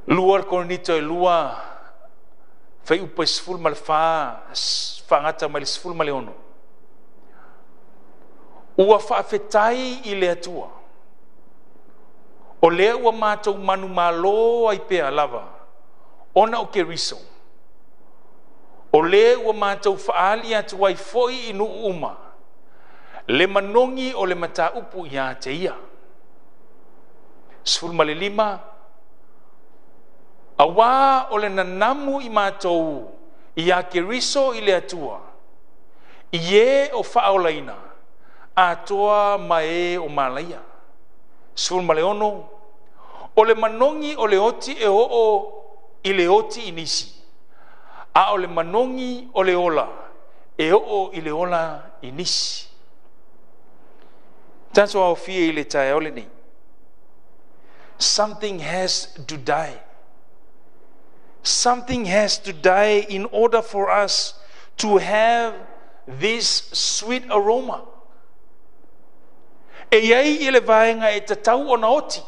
2 Korinito e 2 fuaiupu e 14 faagata mai le 16. Ua faafetai i le Atua o lea ua matou manumalo ai pea lava ona o Keriso, o lea ua matou faaali atu ai foi i nuu uma le manogi o le mataupu ia te ia. 15 Auā o le nanamu i matou ia Keriso i le Atua, i e o faaolaina atoa ma e o malaia. 16 O le manogi o le oti e oo i le oti i nisi, a o le manogi o le ola e oo i le ola i nisi. Tatou aofia i le taeao lenei. Something has to die. Something has to die in order for us to have this sweet aroma. E iai i le vaega e tatau ona oti,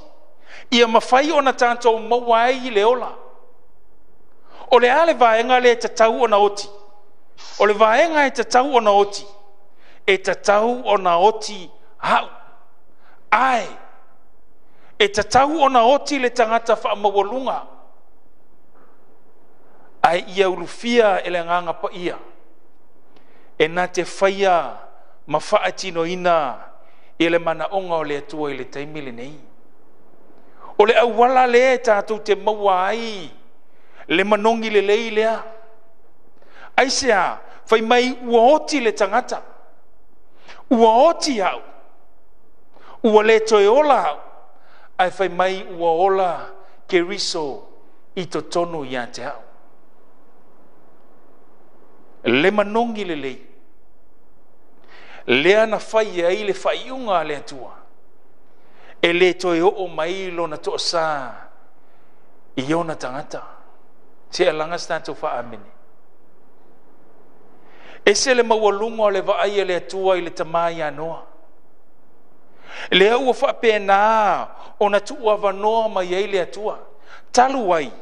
ia mafai ona tatou maua ai i le ola. O le a le vaega le e tatau ona oti? O le vaega e tatau ona oti, e tatau ona oti hau. Ai, e tatau ona oti le tagata faamaualuga. Ai ia ulufia e le agaga paia, e na te faia ma faatinoina i le manaoga o le Atua i le taimi lenei. O le auala lea e tatou te maua ai le manogi lelei lea. Aisea, fai mai ua oti le tagata, ua oti au, ua le toe ola au, ae fai mai ua ola Keriso i totonu ia te au. Le manogi lelei lea na fai ai le faaiuga a le Atua, e le toe oo mai lona toasā i ona tagata. Se alaga se tatou faaamene. E se le maualuga o le vaai a le Atua i le tamā ia Noa. Lea ua faapena ona tuuavanoa mai ai le Atua. Talu ai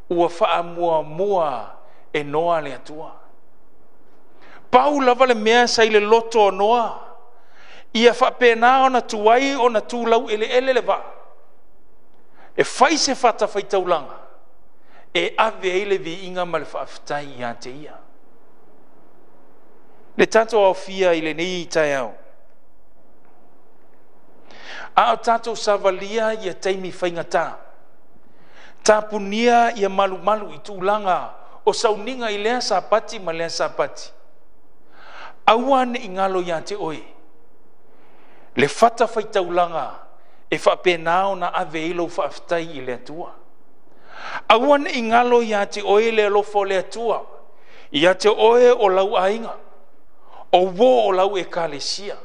ua faamuamua e Noa le Atua. Pau lava le mea sa i le loto o Noa, ia faapena ona tuai ona tulau eleele le vaa, e fai se fatafaitaulaga e ave ai le viiga ma le faafetai ia te ia. Le tatou aofia i lenei taeao, a o tatou savalia ia taimi faigata, tapunia ia malumalu i tulaga o sauniga i lea sapati ma lea sapati, aua ne i galo ia te oe le fatafaitaulaga e faapena ona ave ai lou faafetai i le Atua. Aua ne i galo ia te oe le alofa o le Atua ia te oe o lau aiga, o uō o lau ekalesia.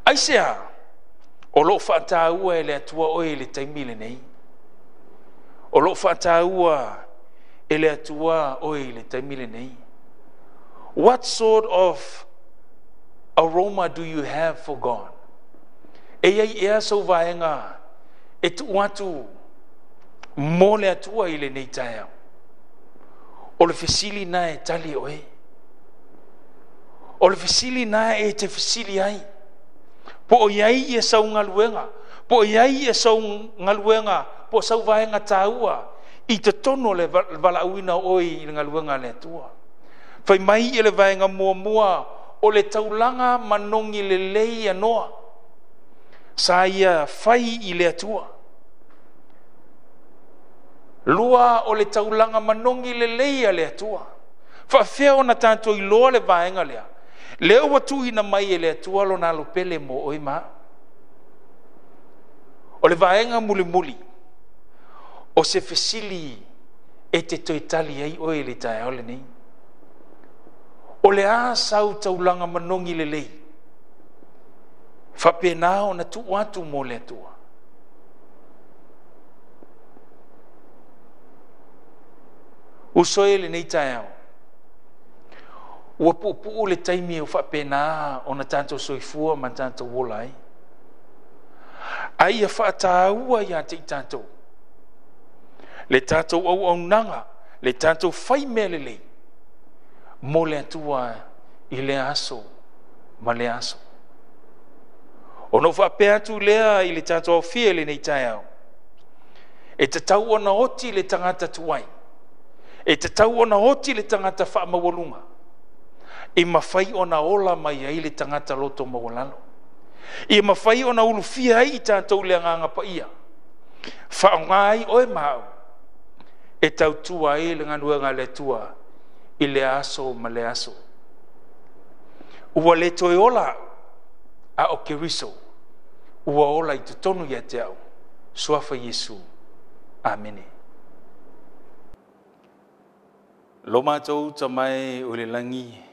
Aisea, o loo faataua e le Atua oe i le taimi lenei. O loo faataua e le Atua oe i le taimi lenei. What sort of aroma do you have for God? E iai ea sou vaega e tuu atu mo le Atua i lenei taeao? O le fesili na e tali oe. O le fesili na e te fesili ai. Po o iai ia sau galuega, po o iai ia sau galuega, po o sau vaega taua i totonu o le valaauina o oe i le galuega a le Atua. Fai mai i le vaega muamua o le taulaga manogi lelei a Noa, sa ia fai i le Atua. 2 o le taulaga manogi lelei a le Atua. Faafefea ona tatou iloa le vaega lea? Lea ua tuuina mai e le Atua lona alopele mo oe ma au. O le vaega mulimuli o se fesili E te toe tali ai oe i le taeao lenei. O le a sau taulaga manogi lelei. Faapena ona tuu atu mo le Atua. Uso e lenei taeao. Ua puupuu le taimi o faapena ona tatou soifua ma tatou ola ai. Ai ia faataua ia te i tatou. Le tatou auaunaga, le tatou fai mea lelei, mo le Atua i le aso ma le aso. Ona o faapea atu lea i le tatou aofia i lenei taeao, e tatau ona oti le tagata tuai, e tatau ona oti le tagata faamaualuga, e mafai ona ola mai ai le tagata loto maualalo. E mafai ona ulufia ai i tatou le agaga paia. Faaaoga ai oe ma au, e tautua ai le galuega a le Atua i le aso ma le aso. Ua le toe ola au, a o Keriso, ua ola i totonu ia te au. Suafa Iesu. Amene. Lo mātou tamae o le langi,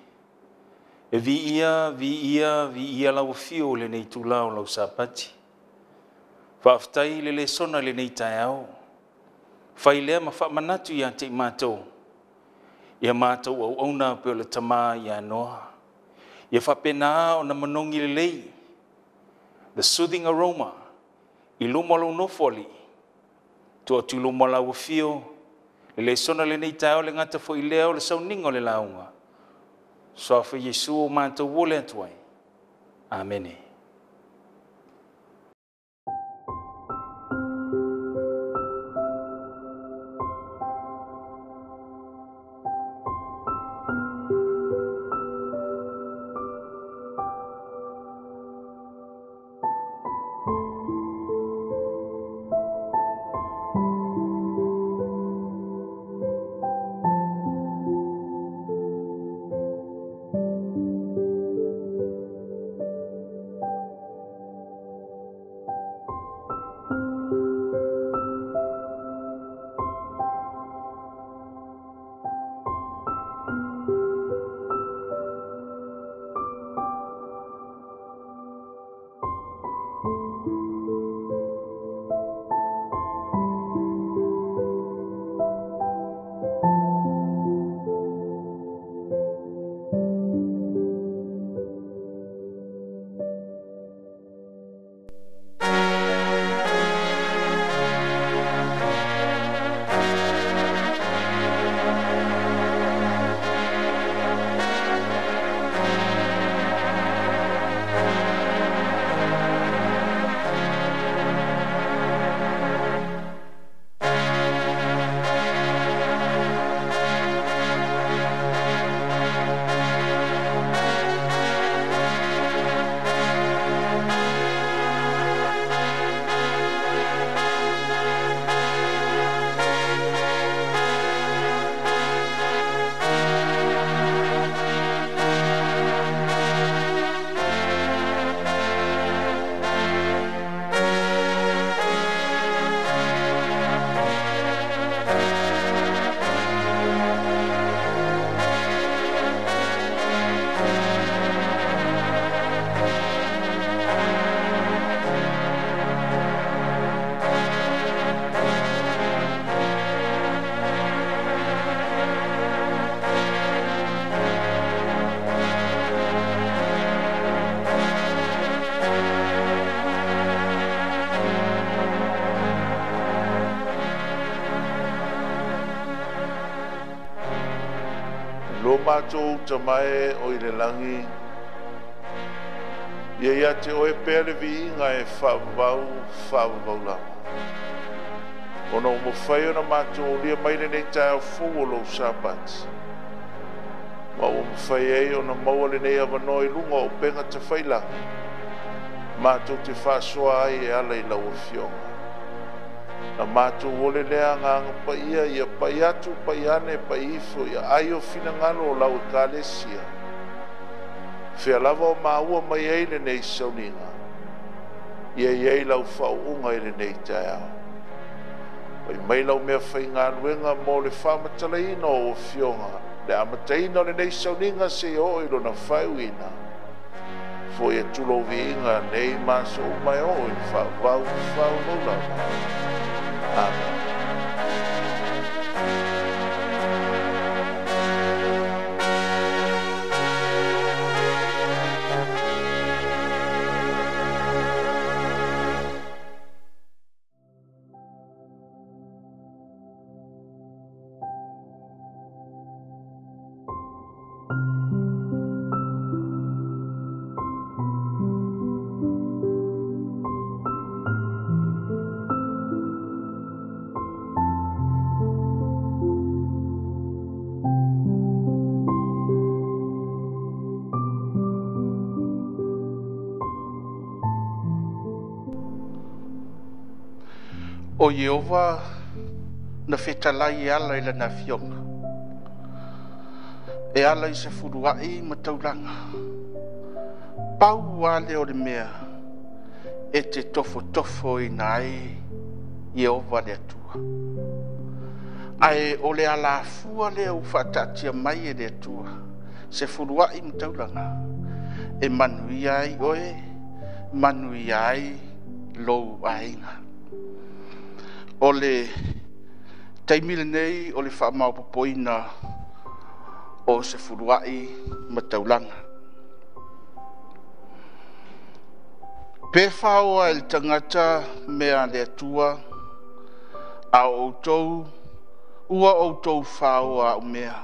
e viia, viia, viia lau afio o lenei tula o lau sapati. Faafetai le lesona lenei taeao. Fai lea ma faamanatu ia te i mātou. Ia mātou auauna pe o le tamā ia Noa. Ia faapena ona manogi lelei. The soothing aroma. I luma lou nofo alii. Tuu atu i luma lau afio. Le lesona lenei taeao le gata foi lea o le sauniga o le lauga. Suafa Iesu o mātou ole atu ai. Amene. Lo mātou tamae o i le langi, ia ia te oe pea le viiga e faavavau, faavavau lava. Ona o mawhai ona mātou lia mai lenei taeao fou o lou sapati. Ma ua mawhai ai ona maua lenei avanoa i luga o upega tafailagi. Mātou te faasoa ai e ala i lau afioga. Na mātou ole lea agaga paia ia pai atu, pai ane, pai ifo, ia ai o finagalo o lau ekalesia. Fea lava o maua mai ai lenei sauniga. Ia iai lau faauuga i lenei taeao. Fai mai lau mea faigaluega mo le faamatalaina o ou afioga, le amataina o lenei sauniga seia oo i lona faaiuina. Fo'i atu lou viiga nei ma aso uma e oo i le faavavau faavavau lava. Amene. O Ieova na fetalai e ala i lana afioga, e ala i se fuluai ma taulaga. Pau lava lea o le mea e te tofotofoina ai Ieova le Atua. Ae o le alafua lea ua faataatia mai e le Atua, se fuluai ma taulaga, e manuia ai oe, manuia ai lou aiga. O le taimi lenei o le faamaopoopoina o se fuluai ma taulaga. Pe faoa e le tagata mea a le Atua, a o outou ua outou faoa au mea.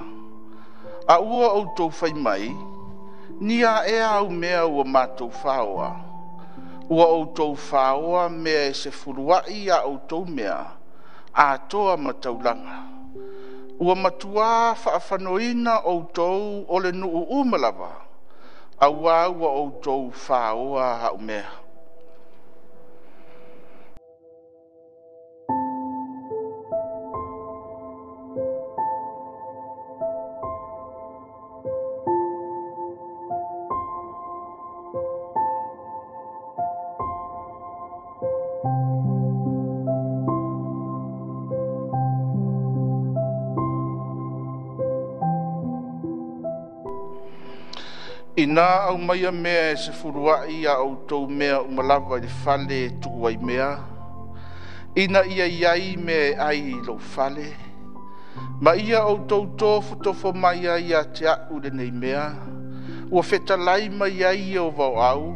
A ua outou fai mai, ni a ea au mea ua matou faoa? Ua outou faoa mea e se fuluai a outou mea, atoa ma taulaga. Ua matuā faafanoina outou o le nuu uma lava, auā ua outou faoa au mea. Ina aumaia mea e se fuluai a outou mea uma lava i le fale e tuu ai mea, ina ia i ai mea e ai i lou fale, ma ia outou tofotofo mai ai ia te a'u lenei mea, ua fetalai mai ai Ieova o au,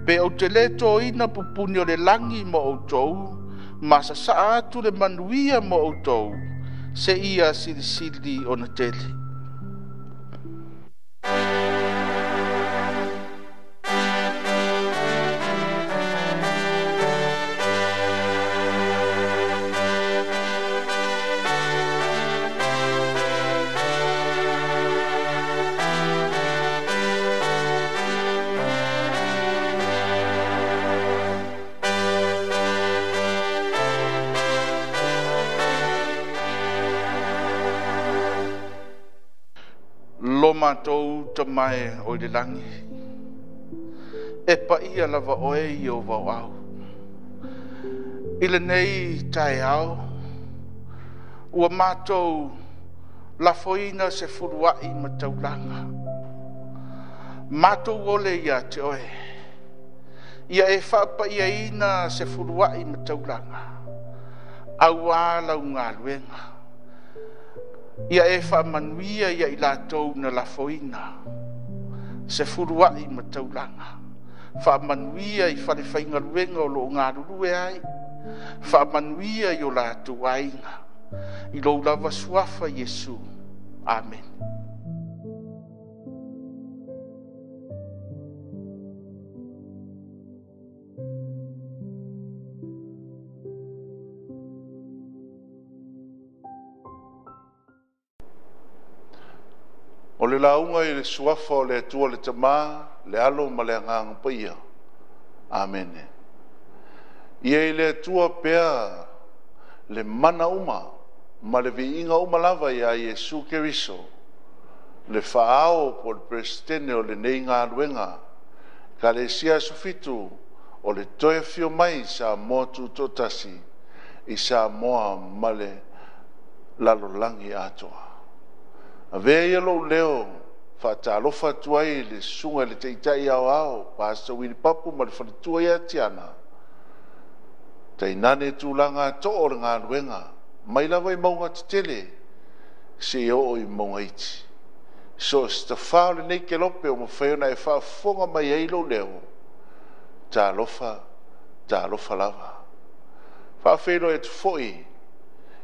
pe ou te lē toina pupuni o le lagi mo outou, ma sasaa atu le manuia mo outou, seia silisili ona tele. Lo matou tamae o i le lagi, e paia lava oe Ieova o au. I lenei taeao, ua matou lafoina se fuluai ma taulaga. Matou ole ia te oe, ia e faapaiaina se fuluai ma taulaga, auā lau galuega. Ia e faamanuia ia i latou na lafoina se fuluai ma taulaga. Faamanuia i falefaigaluega o loo galulue ai, faamanuia i o latou aiga, i lou lava suafa Iesu. Amen. O le lauga i le suafa o le Atua le Tamā, le Alo ma le Agaga Paia. Amene. Ia i le Atua pea le mana uma ma le viiga uma lava iā Iesu Keriso, le faaao po o le Peresetene o lenei galuega, Ekalesia Asofitu o le toe afio mai Samoa Tutoatasi, i Samoa ma le lalolagi atoa. Avea ia lou leo faatalofa atu ai i le susuga i le Taitai Aoao, Pastor Wili Papu ma le faletua ia Tiana, tainane tulaga too o le galuega, mai lava i mauga tetele, seia oo i mauga iti. So o se tafā o lenei kelope o mafai ona e faafofoga mai ai lou leo, talofa, talofa lava. Faafeiloai atu foi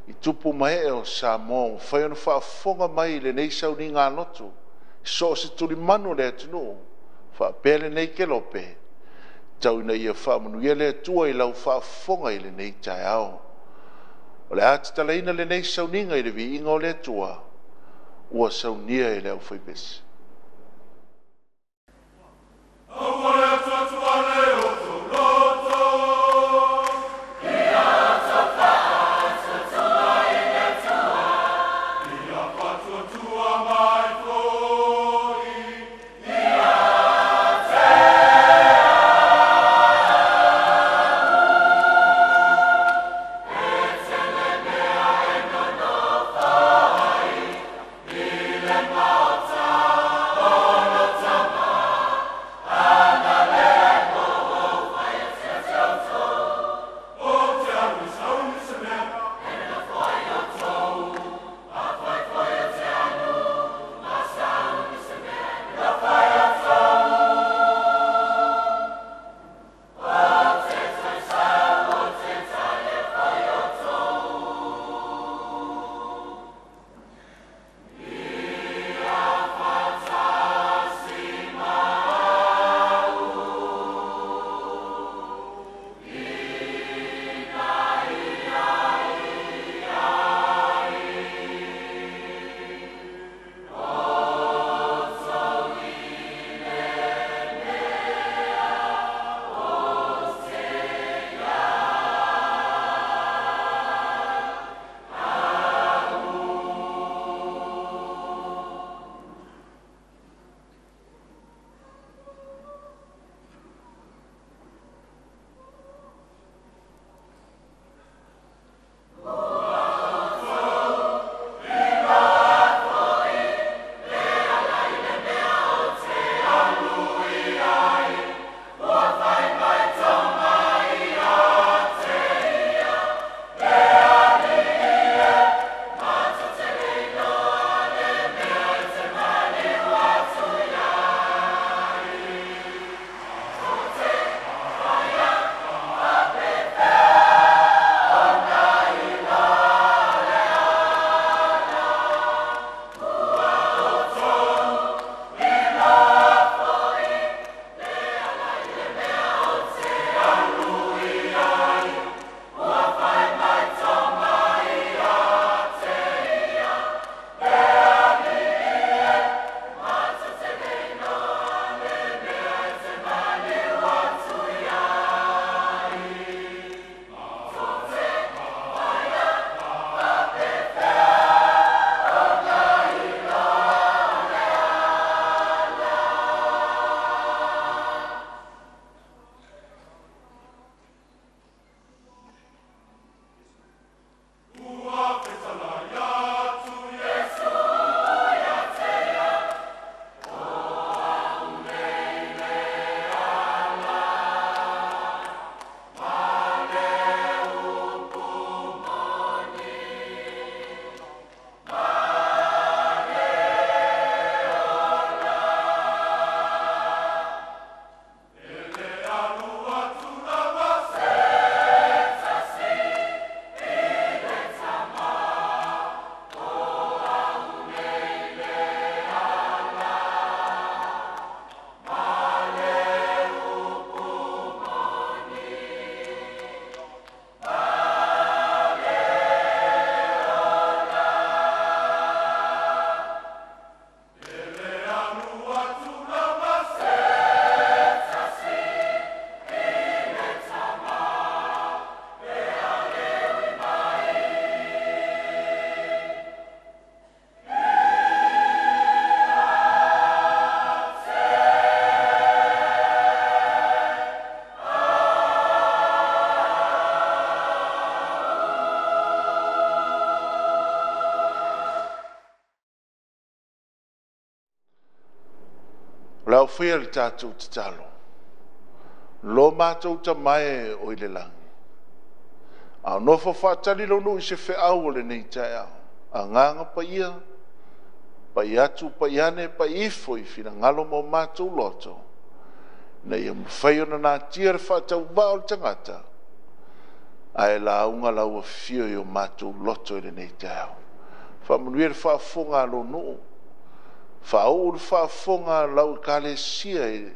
i tupu ma ee o Samoa ua mafai ona faafofoga mai i lenei sauniga lotu, so o se tulimanu o le atunuu, faapea lenei kelope, tau ina ia faamanuia le Atua i lau faafofoga i lenei taeao. O le a tatalaina lenei sauniga i le viiga o le Atua, ua saunia e le aufaipese. Maota. le a faia le tatou tatalo, lo matou tamae o i le lagi, a o nofo faatali lou nuu i se feau o lenei taeao, agaga paia, pai atu, pai ane, pai ifo i finagalo ma o matou loto, ina ia mafai ona natia le faatauvaa o le tagata, ae lauga lau afio i o matou loto i lenei taeao. Faamanuia le faafofoga a lou nuu, faauu le faafofoga a lau Ekalesia i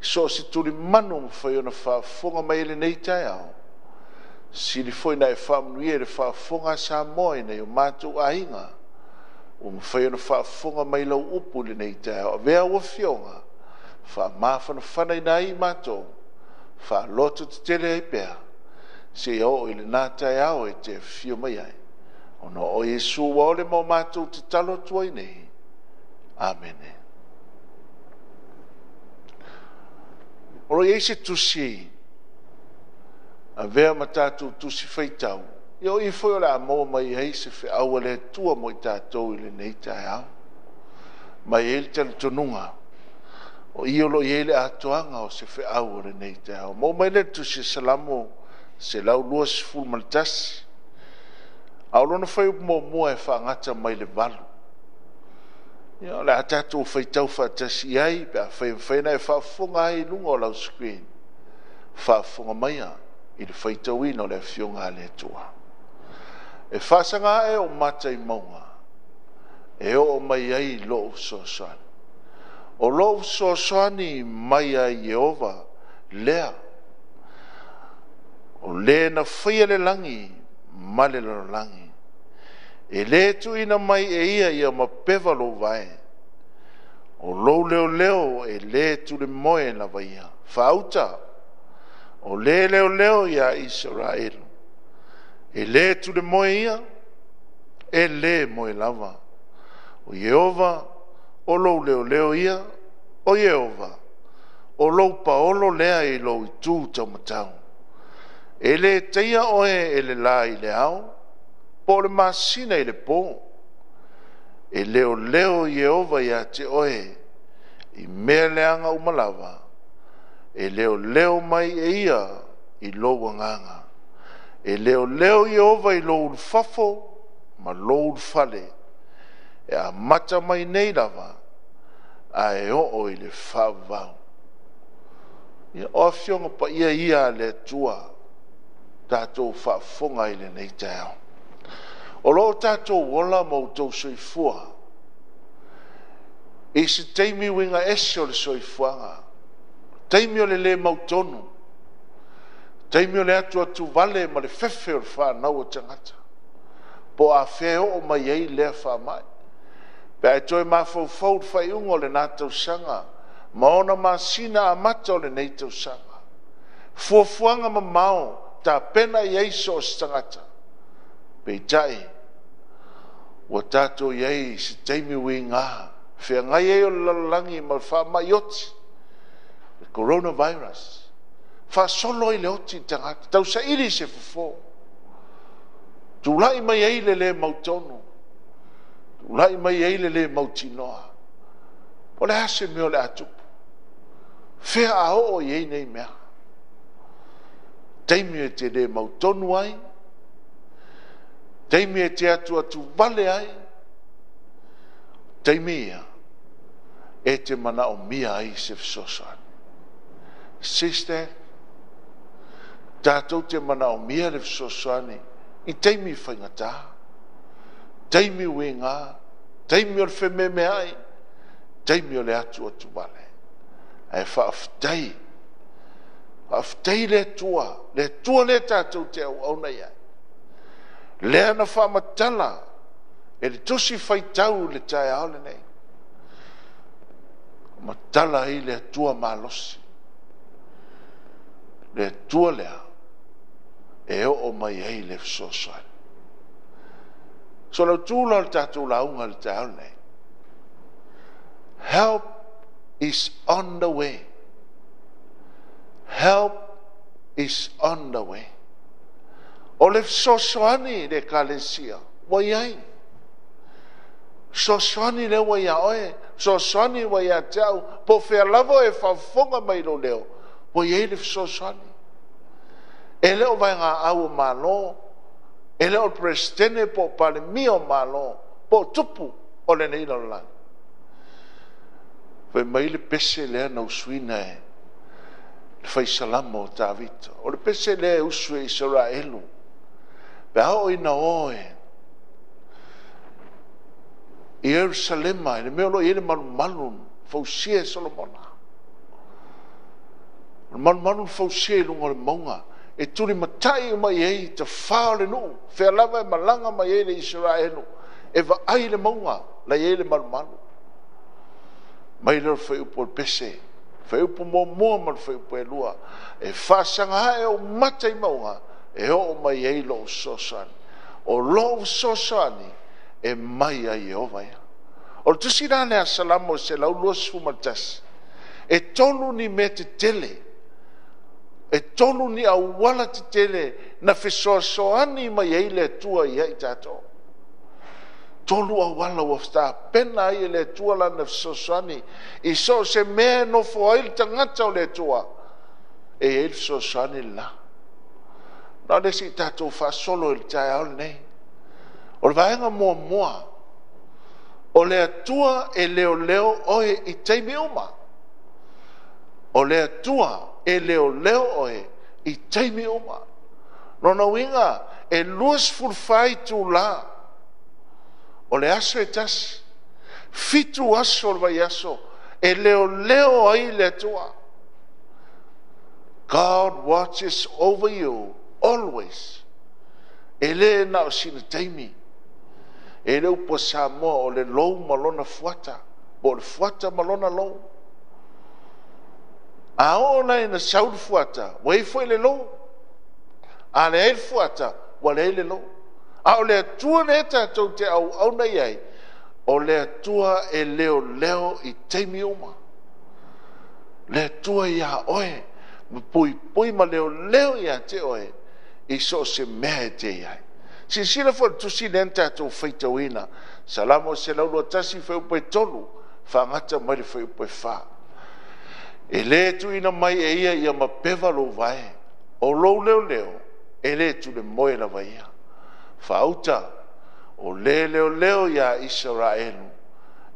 so o se tulimanu o mafai ona faafofoga mai i lenei taeao. Sili foi ona e faamanuia i le faafofoga a Samoa i nai o matou aiga ua mafai ona faafofoga mai i lau upu i lenei taeao. Avea au afioga, faamafanafanaina ai i matou, faalototetele ai pea, seia oo i lena taeao e te afio mai ai. Ona o Iesu ua ole ma o matou tatalo atu ai nei. Amene. O lo o i ai se tusi avea ma tatou tusi faitau, ia o i foi o le a maua mai ai se feau a le Atua mo i tatou i lenei taeao. Ma e i ai le talitonuga, o i o lo o i ai le atoaga o se feau o lenei taeao. Maua mai lea i le tusi a Salamo 121, a o lona fuaiupu muamua e faagata mai le 8. Ia, o le a tatou faitau faatasi i ai pe afai e mafai ona e faafofoga ai i luga o lau screen. Faafofoga maia i le faitauina o le Afioga a le Atua. E faasaga ae ou mata i mauga, e oo mai ai lou fesoasoani. O lou fesoasoani mai ia Ieova lea, o le na faia le lagi ma le lalolagi. E le tuuina mai e ia ia mapeva lou vae, o lou leoleo e le tulemoe lava ia. Faauta, o le leoleo ia Isaraelu, e le tulemoe ia, e le moe lava. O Ieova, o lou leoleo ia, o Ieova, o lou paolo lea i lou itu taumatau. E le taia oe e le la i le ao, po o le masina i le po. E leoleo Ieova ia te oe i mea leaga uma lava, e leoleo mai e ia i lou agaga. E leoleo Ieova i lou ulufafo ma lou ulufale, e amata mai nei lava ae oo i le faavavau. Ia, o afioga paia ia a le Atua tatou faafofoga i lenei taeao. O lo o tatou ola ma outou soifua i se taimi uiga ese o le soifuaga, taimi o le le mautonu, taimi o le atuatuvale ma le fefe o le fanau o tagata, po o afea e oo mai ai lea faamai. Pe a e toe mafaufau i le faaiuga o lena tausaga ma ona masina amata o lenei tausaga, fuafuaga mamao tapena i ai so o se tagata, peitai ua tatou i ai i se taimi uiga feagai ai o le lalolagi ma le faamai oti, le coronavirus, faasolo ai le oti i le tagata, tausaili se fofo, tulai mai ai le le mautonu, tulai mai ai le le mautinoa. O le a se mea o le a tupu? Fea a oo i ai nei mea? Taimi e te le mautonu ai, taimi e te atuatuvale ai, taimi ia e te manaomia ai se fesoasoani. Sister, tatou te manaomia le fesoasoani i taimi faigata, taimi uiga, taimi o le fememeai, taimi o le atuatuvale. Ae faafetai, faafetai le Atua, le Atua lea tatou te auauna i ai, lea na faamatala e le tusi faitau i le taeao lenei, matala ai le Atua malosi, le Atua lea e oo mai ai le fesoasoani. So lau tu la o le tatou lauga i le taeao lenei, help is on the way. Help is on the way. O le fesoasoani i le Ekalesia ua i ai. Fesoasoani lea ua iā oe, fesoasoani ua ia te au, po o fea lava e faafofoga mai i lou leo, ua i ai le fesoasoani. E le o vaegaau o Malo, e le o le Peresetene po o Palemia o Malo, po o tupu o lenei lalolagi. Fai mai le pese lea na usuina e le fai Salamo o Tavita. O le pese lea e usu e Isaraelu, pe a oo ina o e i Ierusalema, i le mea o lo o i ai le malumalu fausia e Solomona. O le malumalu na fausia i luga o le mauga, e tulimatai uma i ai tafa o le nuu, fea lava e malaga mai ai le Isaraelu, e vaai i le mauga la e i ai le malumalu. Mai lea o le fuaiupu o le pese, fuaiupu 1 ma le fuaiupu 2, e faasaga ae ou mata i mauga, e oo mai ai lou fesoasoani. O lou fesoasoani e mai ia Ieova ia. O le tusi la lea a Salamo 121, e 3 ni mea tetele, e 3 ni auala tetele na fesoasoani mai ai le Atua ia i tatou. 3 auala ua tapena ai e le Atua lana fesoasoani i so o se mea e nofo ai le tagata o le Atua, e i ai le fesoasoani lena. Na o le isi tatou faasolo i le taeao lenei. O le vaega muamua, o le Atua e leoleo oe i taimi uma. O le Atua e leoleo oe i taimi uma. Lona uiga, e 24 itula o le aso e tasi, 7 aso o le vaiaso, e leoleo ai le Atua. God watches over you always. E le na o sina taimi. E le upu a Samoa o le lou ma lona fuata, po o le fuata ma lona lou. A oo la ina sau le fuata, ua i foi le lou. A leai le fuata, ua leai le lou. A o le Atua lea tatou te auauna i ai, o le Atua e leoleo i taimi uma. Le Atua ia oe, ma puipui ma leoleo ia te oe, i so o se mea e te i ai. Silasila foi le tusi lea na tatou faitauina, Salamo 121 fuaiupu 3, faagata mai le fuaiupu 4. E le tuuina mai e ia ia mapeva lou vae, o lou leoleo e le tulemoe lava ia. Faauta, o le leoleo ia Isaraelu,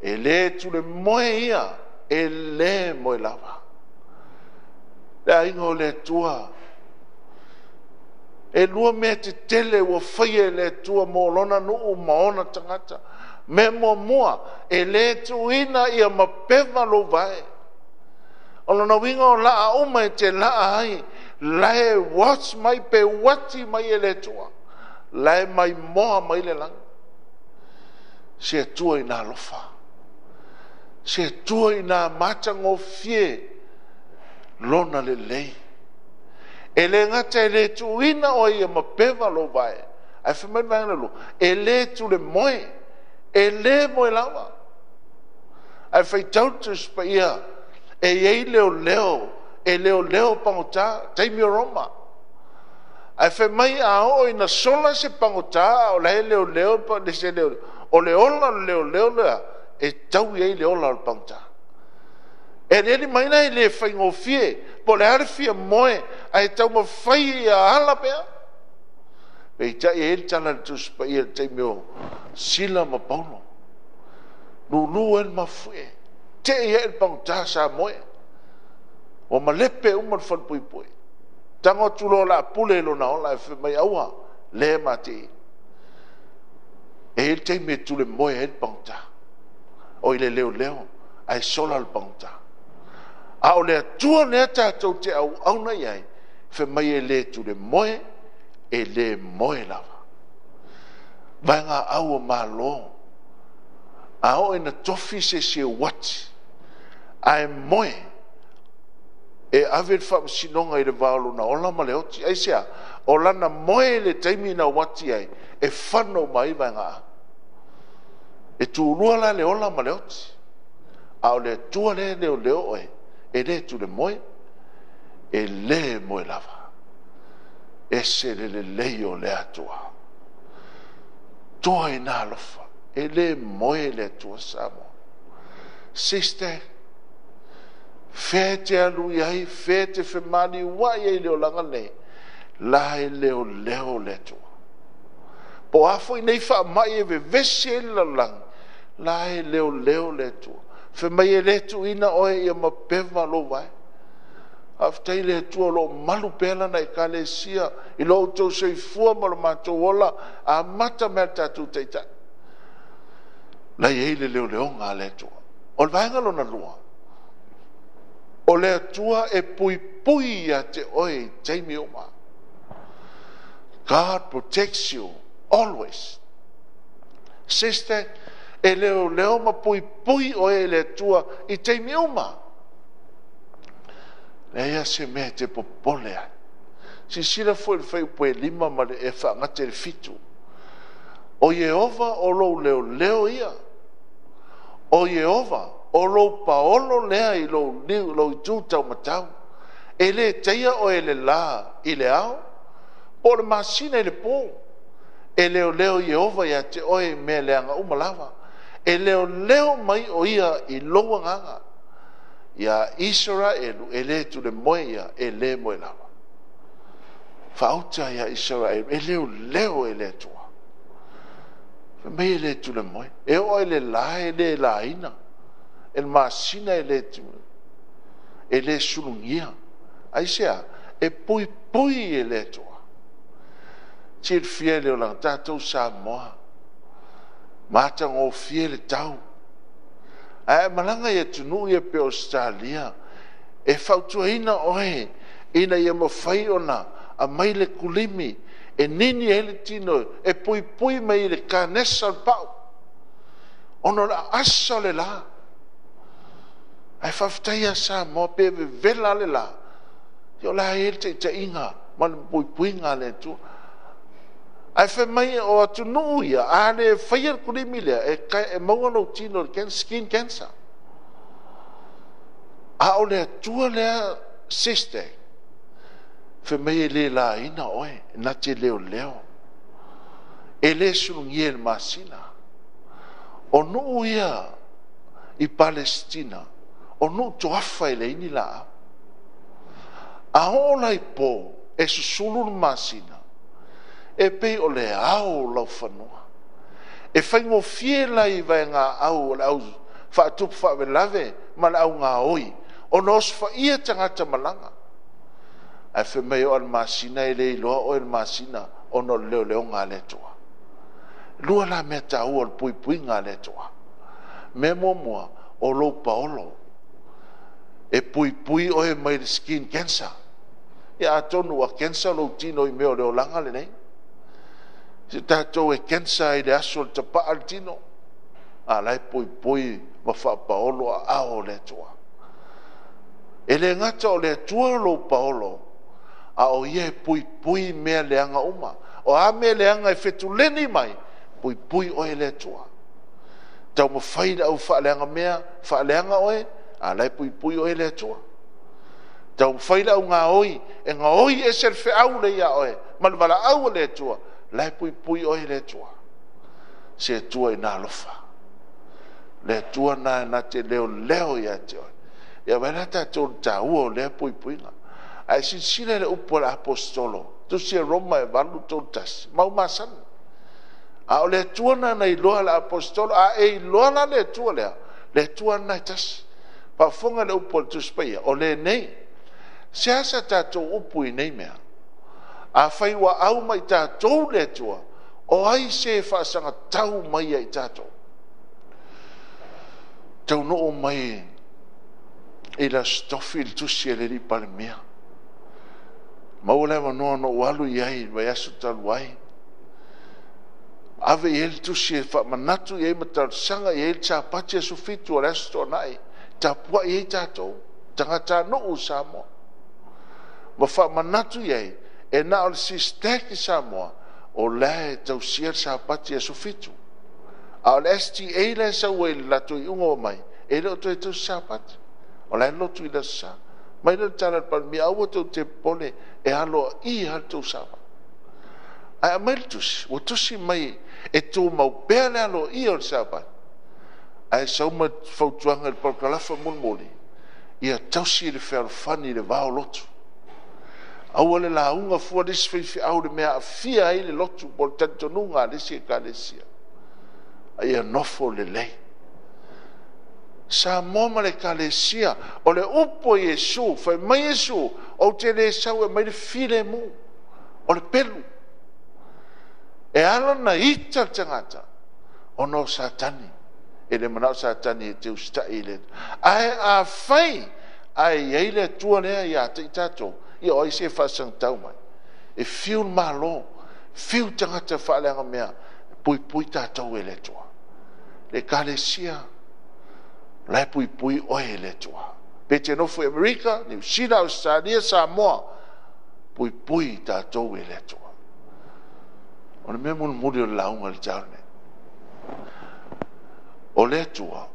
e le tulemoe ia, e le moe lava. Le aiga o le Atua, e lua mea tetele ua faia e le Atua mo lona nuu ma ona tagata. Mea muamua, e le tuuina ia mapeva lou vae. O lona uiga o laa uma e te laa ai, lae watch mai pe uati mai e le Atua, lae mai moa mai le lagi. Se Atua ina alofa, se Atua ina matagofie lona lelei. E le gata e le tuuina o ia mapeva lou vae, ae fai mai le vaega lua, e le tulemoe, e le moe lava. Ae faitau le Tusi Paia, e i ai leoleo, e leoleo pagota, taimi o Roma. Ae fai mai a oo ina sola se pagota, o la e leoleo, le se leoleo. O le ola o le leoleo lea, e tau i ai le ola o le pagota. E aliali mai la e le faigofie, po o le a le fia moe, ae taumafai ia ala pea. Peitai e i ai le tala a le Tusi Paia i le taimi o Sila ma Paulo. Lulu ai le mafuie, tei ai le pagota sa moe. Ua malepe uma le falepuipui. Tago atu loa la pule i lona ola e fai mai aua, le matei. E i ai le taimi e tule moe ai le pagota. O i le leoleo, ae sola le pagota. A o le Atua lea tatou te auauna i ai, fai mai e le tule moe, e le moe lava. Vaega au o Malo, a oo ina tofi se isi e uati, ae moe, e ave le faamasinoga i le va o lona ola ma le oti. Aisea, o lana moe i le taimi na uati ai, e fano mai vaega au. E tulua la le ola ma le oti. A o le Atua lea leoleo oe, e le tule moe, e le moe lava. E se le lelei o le Atua. Toa ina alofa, E lē moe le Atua Samoa. Sister, fea e te alu i ai, fea e te femaliuai ai i le olaga lenei, la e leoleo le Atua. Po o a foi nei faamai e vevesi ai le lalolagi, la e leoleo le Atua. Fai mai e le tuuina oe ia mapeva lou vae. Faafetai i le Atua o lo o malu pea Lana Ekalesia i lo outou soifua ma lo matou ola, amata mai lava i le tatou Taitai. La e i ai le leoleoga a le Atua. O le vaega lona lua, o le Atua e puipui ia te oe i taimi uma. God protects you always. Sister, e leoleo ma puipui oe e le Atua i taimi uma. Leai lava se mea e te popole ai. Silasila foi i le fuaiupu e 5 ma le e faagata i le 7. O Ieova o lou leoleo ia. O Ieova o lou paolo lea i lou niu, lou itu taumatau. E le taia oe e le la i le ao, po o le masina i le po. E leoleo Ieova ia te oe i mea leaga uma lava. E leoleo mai o ia i lou agaga. Ia Isaraelu, e le tulemoe ia, e le moe lava. Faauta ia Isaraelu, e leoleo e le Atua. Fai mai e le tulemoe. E oo i le la e le laina, e le masina e le e le sulugia. Aisea? E puipui e le Atua. Silafia e le olaga, tatou Samoa, matagofie le tau. Ae a malaga i atunuu ia pei o Ausetalia, e fautuaina oe ina ia mafai ona aumai le kulimi e nini ai le tino e puipui mai i le kanesa o le pau, ona o le aasa o le la. Ae faafetai ia Samoa pe vevela le la, ia o la e i ai le taitaiga ma le puipuiga a le Atua. Ae fai mai o atunuu ia, a le faia le kulimi lea, e maua lou tino i le skin cancer. A o le Atua lea, sister, fai mai e le laina oe, na te leoleo. E le sulugia i le masina. O nuu ia i Palesitina, o nuu toafa e leai ni laau. A oo la i po, e susulu le masina, e pei o le ao o laufanua. E faigofie la i vaegaau o le au faatupu faalavelave ma le au gaoi, ona osofaia tagata malaga. Ae fai mai oo le masina e le iloa oe e le masina ona o le leoleoga a le Atua. Lua la mea taua o le puipuiga a le Atua. Mea muamua, o lou paolo. E puipui oe mai le skin cancer. Ia atonu ua cancer lou tino i mea o le olaga lenei. Se tatou e cancer i le aso o le tapaa le tino. A la e puipui ma faapaolo aao o le Atua. E le gata o le Atua lou paolo, a o ia e puipui mea leaga uma. O a mea leaga e fetuleni mai, puipui oe e le Atua. Taumafai le au faaleaga mea, faaleaga oe, a la e puipui oe e le Atua. Taumafai le au gaoi, e gaoi ese le feau lea ia oe, ma le valaau a le Atua, la e puipui oe e le Atua. Se Atua ina alofa. Le Atua na na te leoleo ia te oe. Ia vaai la tatou i le taua o lea puipuiga. Ae silasila i le upu a le Aposetolo, Tusi a Roma e 8:31, mau masani. A o le Atua na na iloa e le Aposetolo, a e iloa la le Atua lea, le Atua lena e tasi. Faafofoga i le upu a le Tusi Paia, o lenei. Seasa tatou upu i nei mea? Afai ua au mai tatou le Atua, o ai se faasagatau mai ia i tatou? Taunuu mai i le Aso Tofi le tusi a le alii Palemia. Maua le avanoa na ou alu i ai i le vaiaso talu ai. Ave i ai le tusi e faamanatu i ai ma talosaga i ai le Sapati aso 7 o le Aso Toonai. Tapuai ai tatou, tagatanuu o Samoa. Ma faamanatu i ai, e na o le SISTEC i Samoa, o la e tausia le Sapati aso 7. A o le STA la e sau ai i le latou iuga ua mai, e le o toe tausi Sapati. O la e lotu i le aso Sa. Mai lea le tala a le Palemia, aua tou te popole, e aloaia lava le tou Sapati. Ae aumai le tusi, ua tusi mai e tumau pea le aloaia o le Sapati, ae sau ma fautuaga i le parakalafa mulimuli, ia tausi le fealofani i le va o lotu. Aua le lauga fua le isi faifeau i le mea e aafia ai le lotu po o le talitonuga a le isi ekalesia, a ia nofo lelei. Samoa ma le ekalesia, o le upu a Iesu, fai mai Iesu, ou te le sau e aumai le filemu, o le pelu. E ala ona ita le tagata, ona o Satani. E le manao Satani e te usitai i le Atua. Ae afai ae i ai le Atua lea ia te i tatou, ia o ai se faasagatau mai? E fiu le Malo, fiu tagata faaleagamea, e puipui tatou e le Atua. Le ekalesia, o la e puipui oe e le Atua. Pe te nofo i Amerika, Niu Sila, Ausetalia, Samoa, puipui tatou e le Atua. O le mea mulimuli o le lauga i le taeao lenei, o le Atua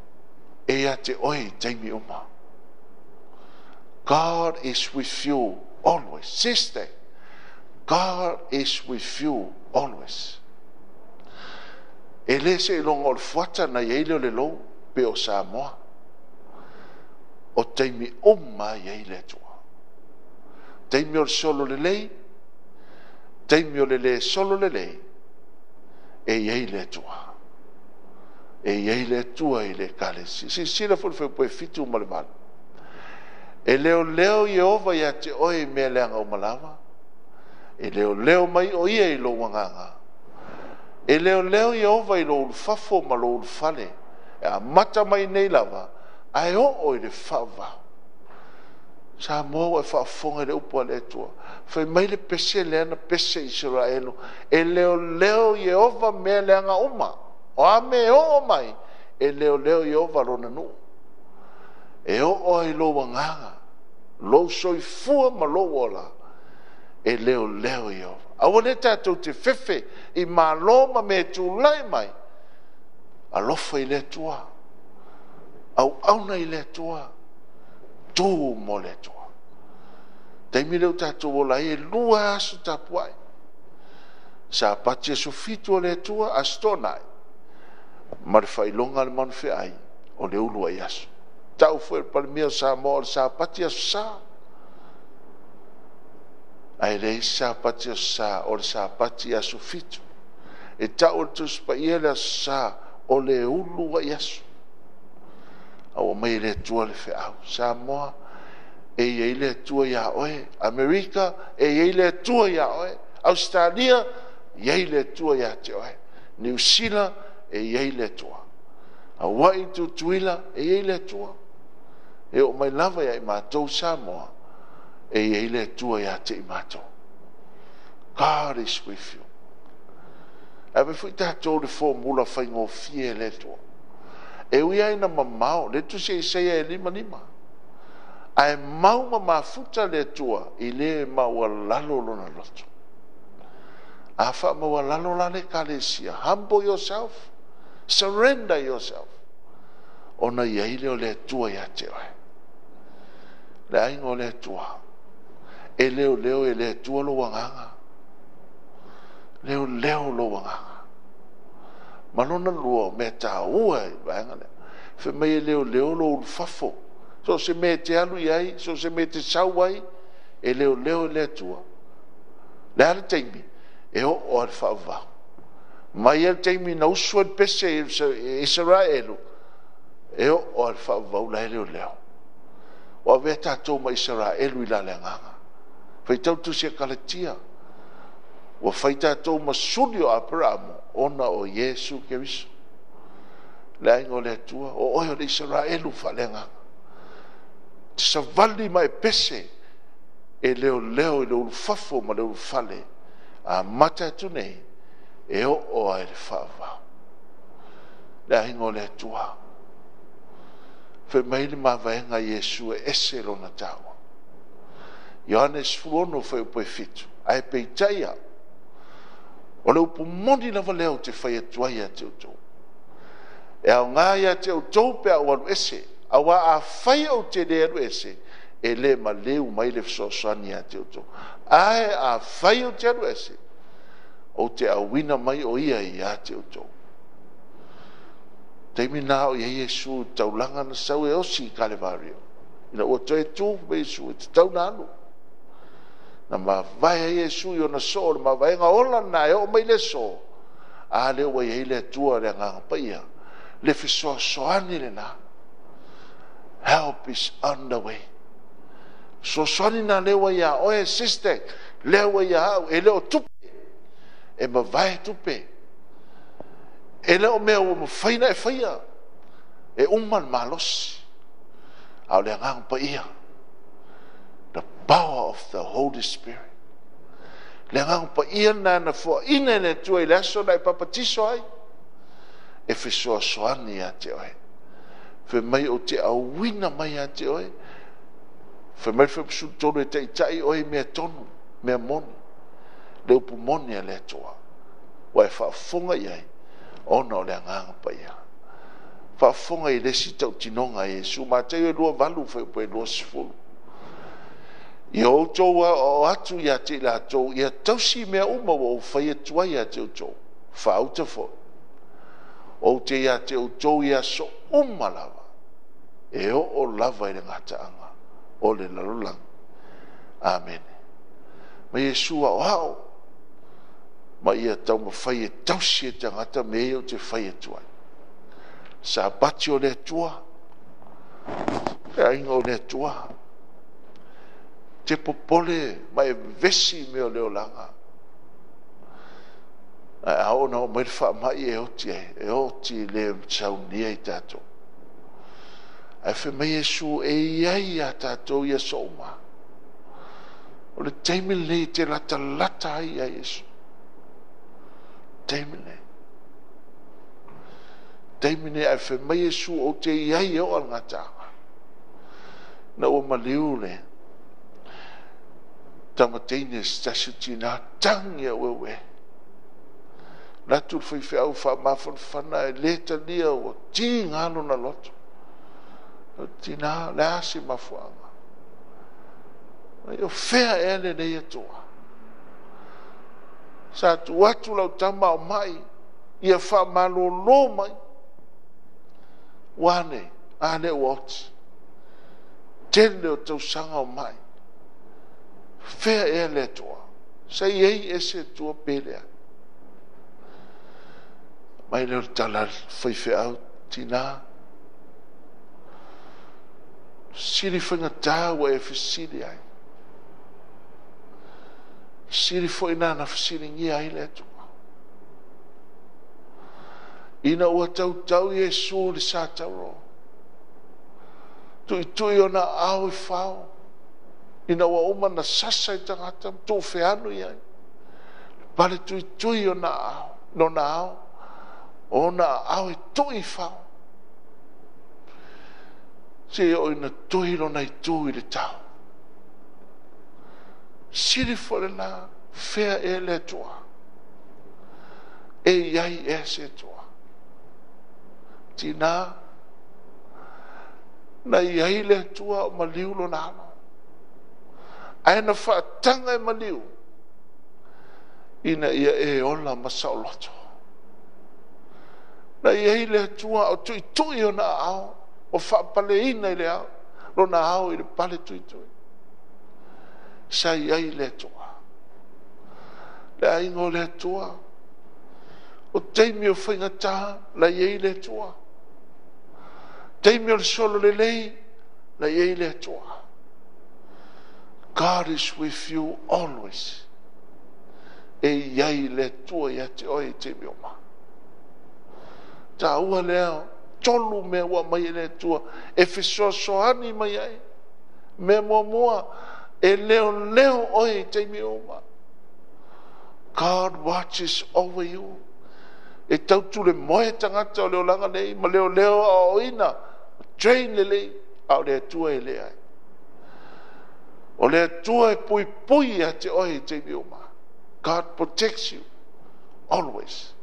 e ia te oe i taimi uma. God is with you always. Sister, God is with you always. E le seiloga o le fuata na i ai lea o le lou, pe o Samoa. O taimi uma e i ai le Atua. Taimi o le solo lelei, taimi o le le solo lelei, e i ai le Atua. E i ai le Atua i le ekalesia. Silasila foi le fuaiupu 7 ma le 8. E leoleo Ieova ia te oe i mea leaga uma lava. E leoleo mai o ia i lou agaga. E leoleo Ieova i lou ulufafo ma lou ulufale. E amata mai nei lava, ae oo i le faavavau. Samoa ua e faafofoga i le upu a le Atua. Fai mai le pese lea na pese i Isaraelu. E leoleo Ieova mea leaga uma. O a mea e oo mai, e leoleo Ieova lona nuu. E oo ai lou agaga, lou soifua ma lou ola, e leoleo Ieova. Aua le tatou te fefe i malo ma mea e tulai mai. Alofa i le Atua. Auauna i le Atua. Tu mo le Atua. Taimi lea o tatou ola ai, e 2 aso tapuai. Sapati aso 7 o le Atua, aso Toonai, ma le faailoga a le manufeai o le ulu ai aso. Tau foi le Palemia o Samoa o le Sapati aso Sa. Ae leai se Sapati aso Sa, o le Sapati aso 7. E tau le Tusi Paia le aso Sa o le ulu ai aso. A ua mai e le Atua le feau. Samoa, e i ai le Atua ia oe. Amerika, e i ai le Atua ia oe. Australia, e i ai le Atua ia te oe. Niu Sila, e i ai le Atua. Hawaii, Tutuila, e i ai le Atua. E oo mai lava ia i matou Samoa, e i ai le Atua ia te i matou. God is with you. Ae foi tatou le formula faigofie le Atua. E ui ai na mamao, le tusi Isaia e 55. Ae mau ma mafuta le Atua i le maualalo lona loto. A wha maualalo la le kalesia. Humble yourself. Surrender yourself. Ona i ai leo le Atua ia te oe. Le aiga o le Atua. E leo leo e le Atua lo agaga. Leo leo lo agaga. Malona lua o mea tāua i vaega lea. Fai mai e leo leo lo ulufafo. So se mea te alu i ai, so se mea te sau ai, e leo leo e le Atua. Le a le taimi, e oo a le faavavau. Mai a le taimi na usu ai le pese i Israelu, e oo a le faavavau la e leo leo. O avea tātou ma Israelu i la le agaga. Fai tau tusi e Kalatia. Ua fai tātou ma suli o Aperamo, ona o Iesu Keriso. Le aiga o le Atua, o oe o le Israelu wha le agaga. Te savali ma e pese, e leo leo i le ulufafo ma le ulufale, a mata atu nei, e oo ai le faavavau. Le aiga o le Atua. Fai mai le mavaega Iesu e ese lona taua. Ioane 16 fai upu e 7. Ae peitai au, o le upu moni lava lea o te fai atu ai ia te outou. E aoga ia te outou pe a ou alu ese, aua a fai ou te le alu ese, e le maleu mai le fesoasoani ia te outou. Ae a fai ou te alu ese, Ou te auina mai o ia ia te outou. Taimi na o ia Iesu taulaga na sau e osi i Kalevario. Ina ua toe tu me Iesu e te tau na alu. Na mavae ai Iesu i ona soo le mavaega ola na e o mai le so. A le ua iai le Atua le agaga paia. Le fesoasoani lena. Help is on the way. Soasoani na le ua ia oe, sister, le ua ia au, e le o tupe. E mavae tupe. E le o mea ua mawhaina e whaia. E uma le malosi. A o le agaga paia. The power of the Holy Spirit. Le agaga paia na na foaina e le Atua i le aso na e papatiso ai. E fesoasoani ia te oe. Fe mai o te auina mai ia te oe. Fe mai fe tolu e taitai oe mea tonu, mea moni. Le upu moni a le Atua. Ua e faafofoga i ai, ona o le agaga paia. Faafofoga i le isi tautinoga a Iesu. Mataio e 28 fai upu e 20. Ia outou o atu ia te i latou, ia tausi mea uma ua ou fai atu ai ia te outou. Faauta foi. Ou te ia te outou ia so uma lava. E o lava i le gataaga o le lalolagi. Amen. Ma Iesu ao ao. Ma ia taumafai e tausi e tagata me ia o te fai atu ai. Sapati o le Atua. E aiga o le Atua. Te popole ma e vesi mea o le olaga. Ae a oo na oo mai le faamai e oti ai, e oti le saunia i tatou. Ae fai mai Iesu e iai ia tatou ia souma. O le taimi lenei te latalata ai ia Iesu. Taimi lenei. Taimi lenei ae fai mai Iesu ou te iai e oo al gataaga. Na ua maliu le tamateine se tasi o tina tangi a ueue. Latu le faifeau faamafanafana e le talia ua tiga lona loto. O tina le a se mafuaaga. Ai o fea ea lenei Atua. Sa tu atu lau tama o mai ia faamalolo mai. Ua nei, a le ua oti. Tele o tausaga o mai. Fea ea le Atua. Sa iai e se Atua pe lea. Mai leo le tala faifeau tina. Sili faigata ua e fesili ai. Sili foi na fesiligia ai le Atua. Ina ua tautau Iesu le sa tauro. Tuitui ona ao i whao. Ina ua uma na sasa i tangata, tuufeanu i ai. Pale tuitui ona ao, nona ao. Ona ao e tui i whao. Se o ina tui lona i tui le tau. Sili fo le na fea e le Atua. E iai e se Atua. Tina, na iai le Atua o maliu lona alo. Ae na faatanga e maliu ina ia e ola ma saoloto. Na iai le Atua o tuitui ona ao, o faapaleina i le ao, lona ao i le pale tuitui. Sa iai le Atua. Le aiga o le Atua. O taimi o faigata, la iai le Atua. Taimi o le solo lelei, la iai le Atua. God is with you always. E iai le Atua ia te oe i taimi o ma. Tā ua lea, tolu mea ua mai e le Atua, e fesoasoani mai ai. Mea muamua, e leo leo oe i taimi o ma. God watches over you. E tautu le moe tangata o le olaga nei, ma leo leo a oina, train le lei, a o le Atua e le ai. O le Atua e pui pui ia te oe i taimi o ma. God protects you always.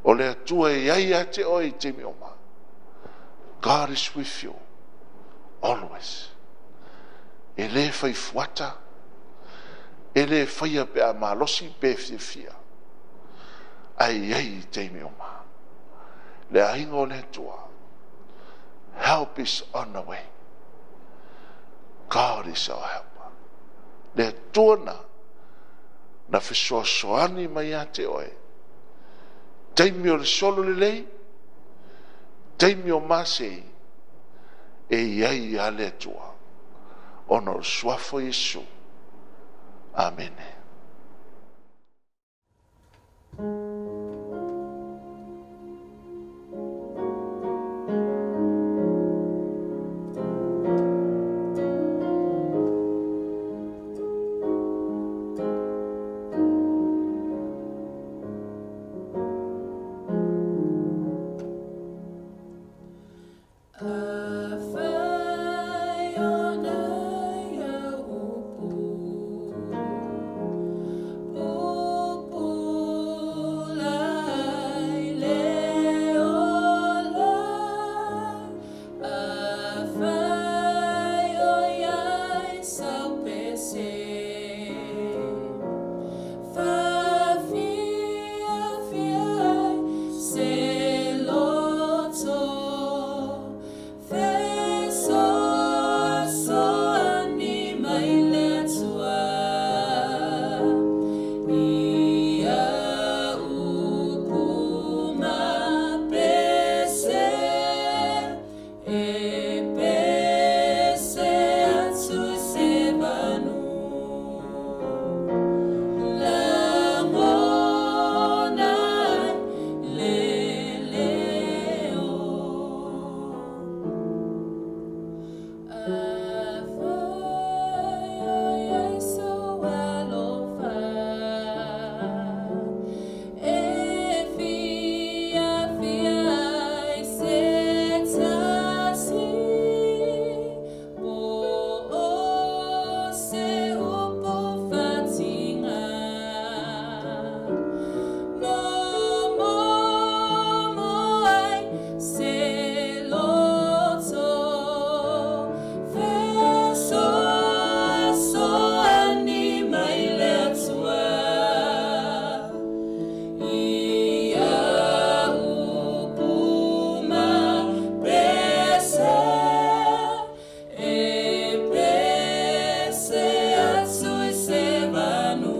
O le Atua e iai ia te oe i taimi o ma. God is with you always. E le whai fuata, E lē faia pe a malosi pe fiafia, ae i ai i taimi uma. Le aiga o le Atua, help is on the way. God is our helper. Le Atua na na fesoasoani mai ia te oe. Taimi o le solo lelei, taimi o masei, e i ai a le Atua. Ona o le suafa o Iesu. Amene. Afai ona ia upu, pupula i le ola. Afai o iai sau pese, faafiafia ai se loto, fesoasoani mai le Atua. Ia upu ma pese, e pese atu i se vanu. Lagona ai le leo. Afai o iai sou alofa, e fiafia ai se tasi, po o se upu fatiga. Momomo ai se loto, fesoasoani mai le Atua. Ia upu ma pese, e pese atu i se vanu.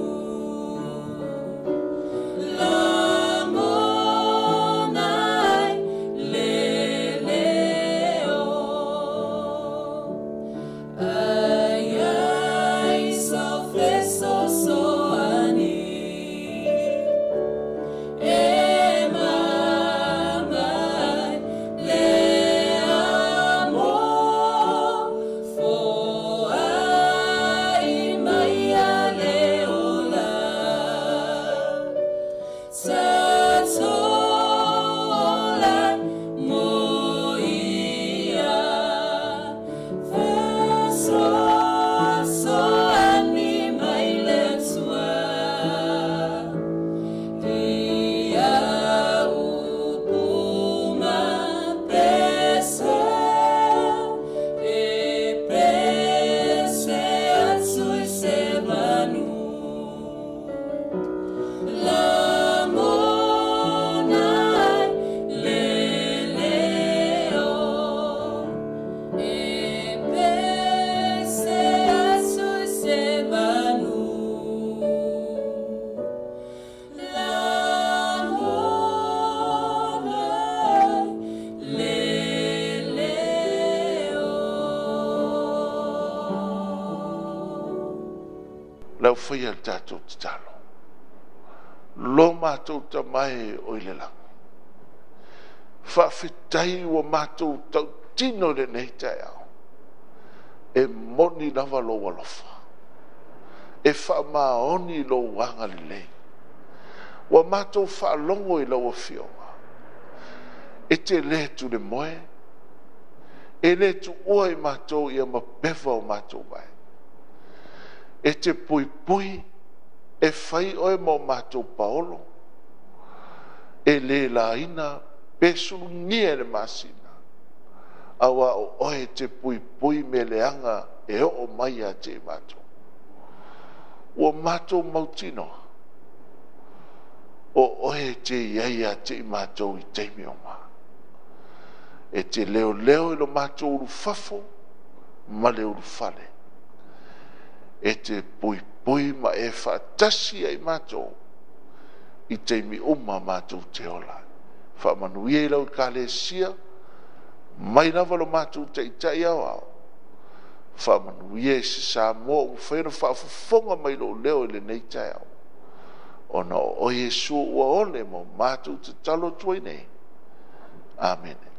Lagona ai le leo. Ai ai sau fesoasoani, e mama ai le amo, foai mai a le ola. Tatola mo ia, fesoasoani mai le Atua. Ia upu ma pese, e pese atu i se vanu. Lagona ai le leo, e pese atu i se vanu. Lagona ai le leo. Lau faia le tatou tatalo. Lo matou tamae o i le lagi. Faafetai ua matou tautino lenei taeao. E moni lava lou alofa. E faamaoni lou agalelei. Ua matou faalogo i lau afioga. E te le tu le moe. E le tuua i matou ia ma pefa o matou vai. E te puipui, e fai oe ma o matou paolo. E le laina, pe sulugia e le masina. Aua o oe te puipui me leaga e oo mai ia te i matou. Ua matou mautinoa, o oe e te i ai ia te i matou i taimi uma. E te leoleo i lo matou ulufafo ma le ulufale. E te puipui ma e faatasi ia i matou i taimi uma matou te ola ai. Faamanuia i lau Ekalesia, mai lava lo matou Taitai Aoao, faamanuia i se Samoa ua mafai ona faafofoga mai i lou leo i lenei taeao, ona o oe Iesu ua ole mo matou tatalo atu ai nei. Amene.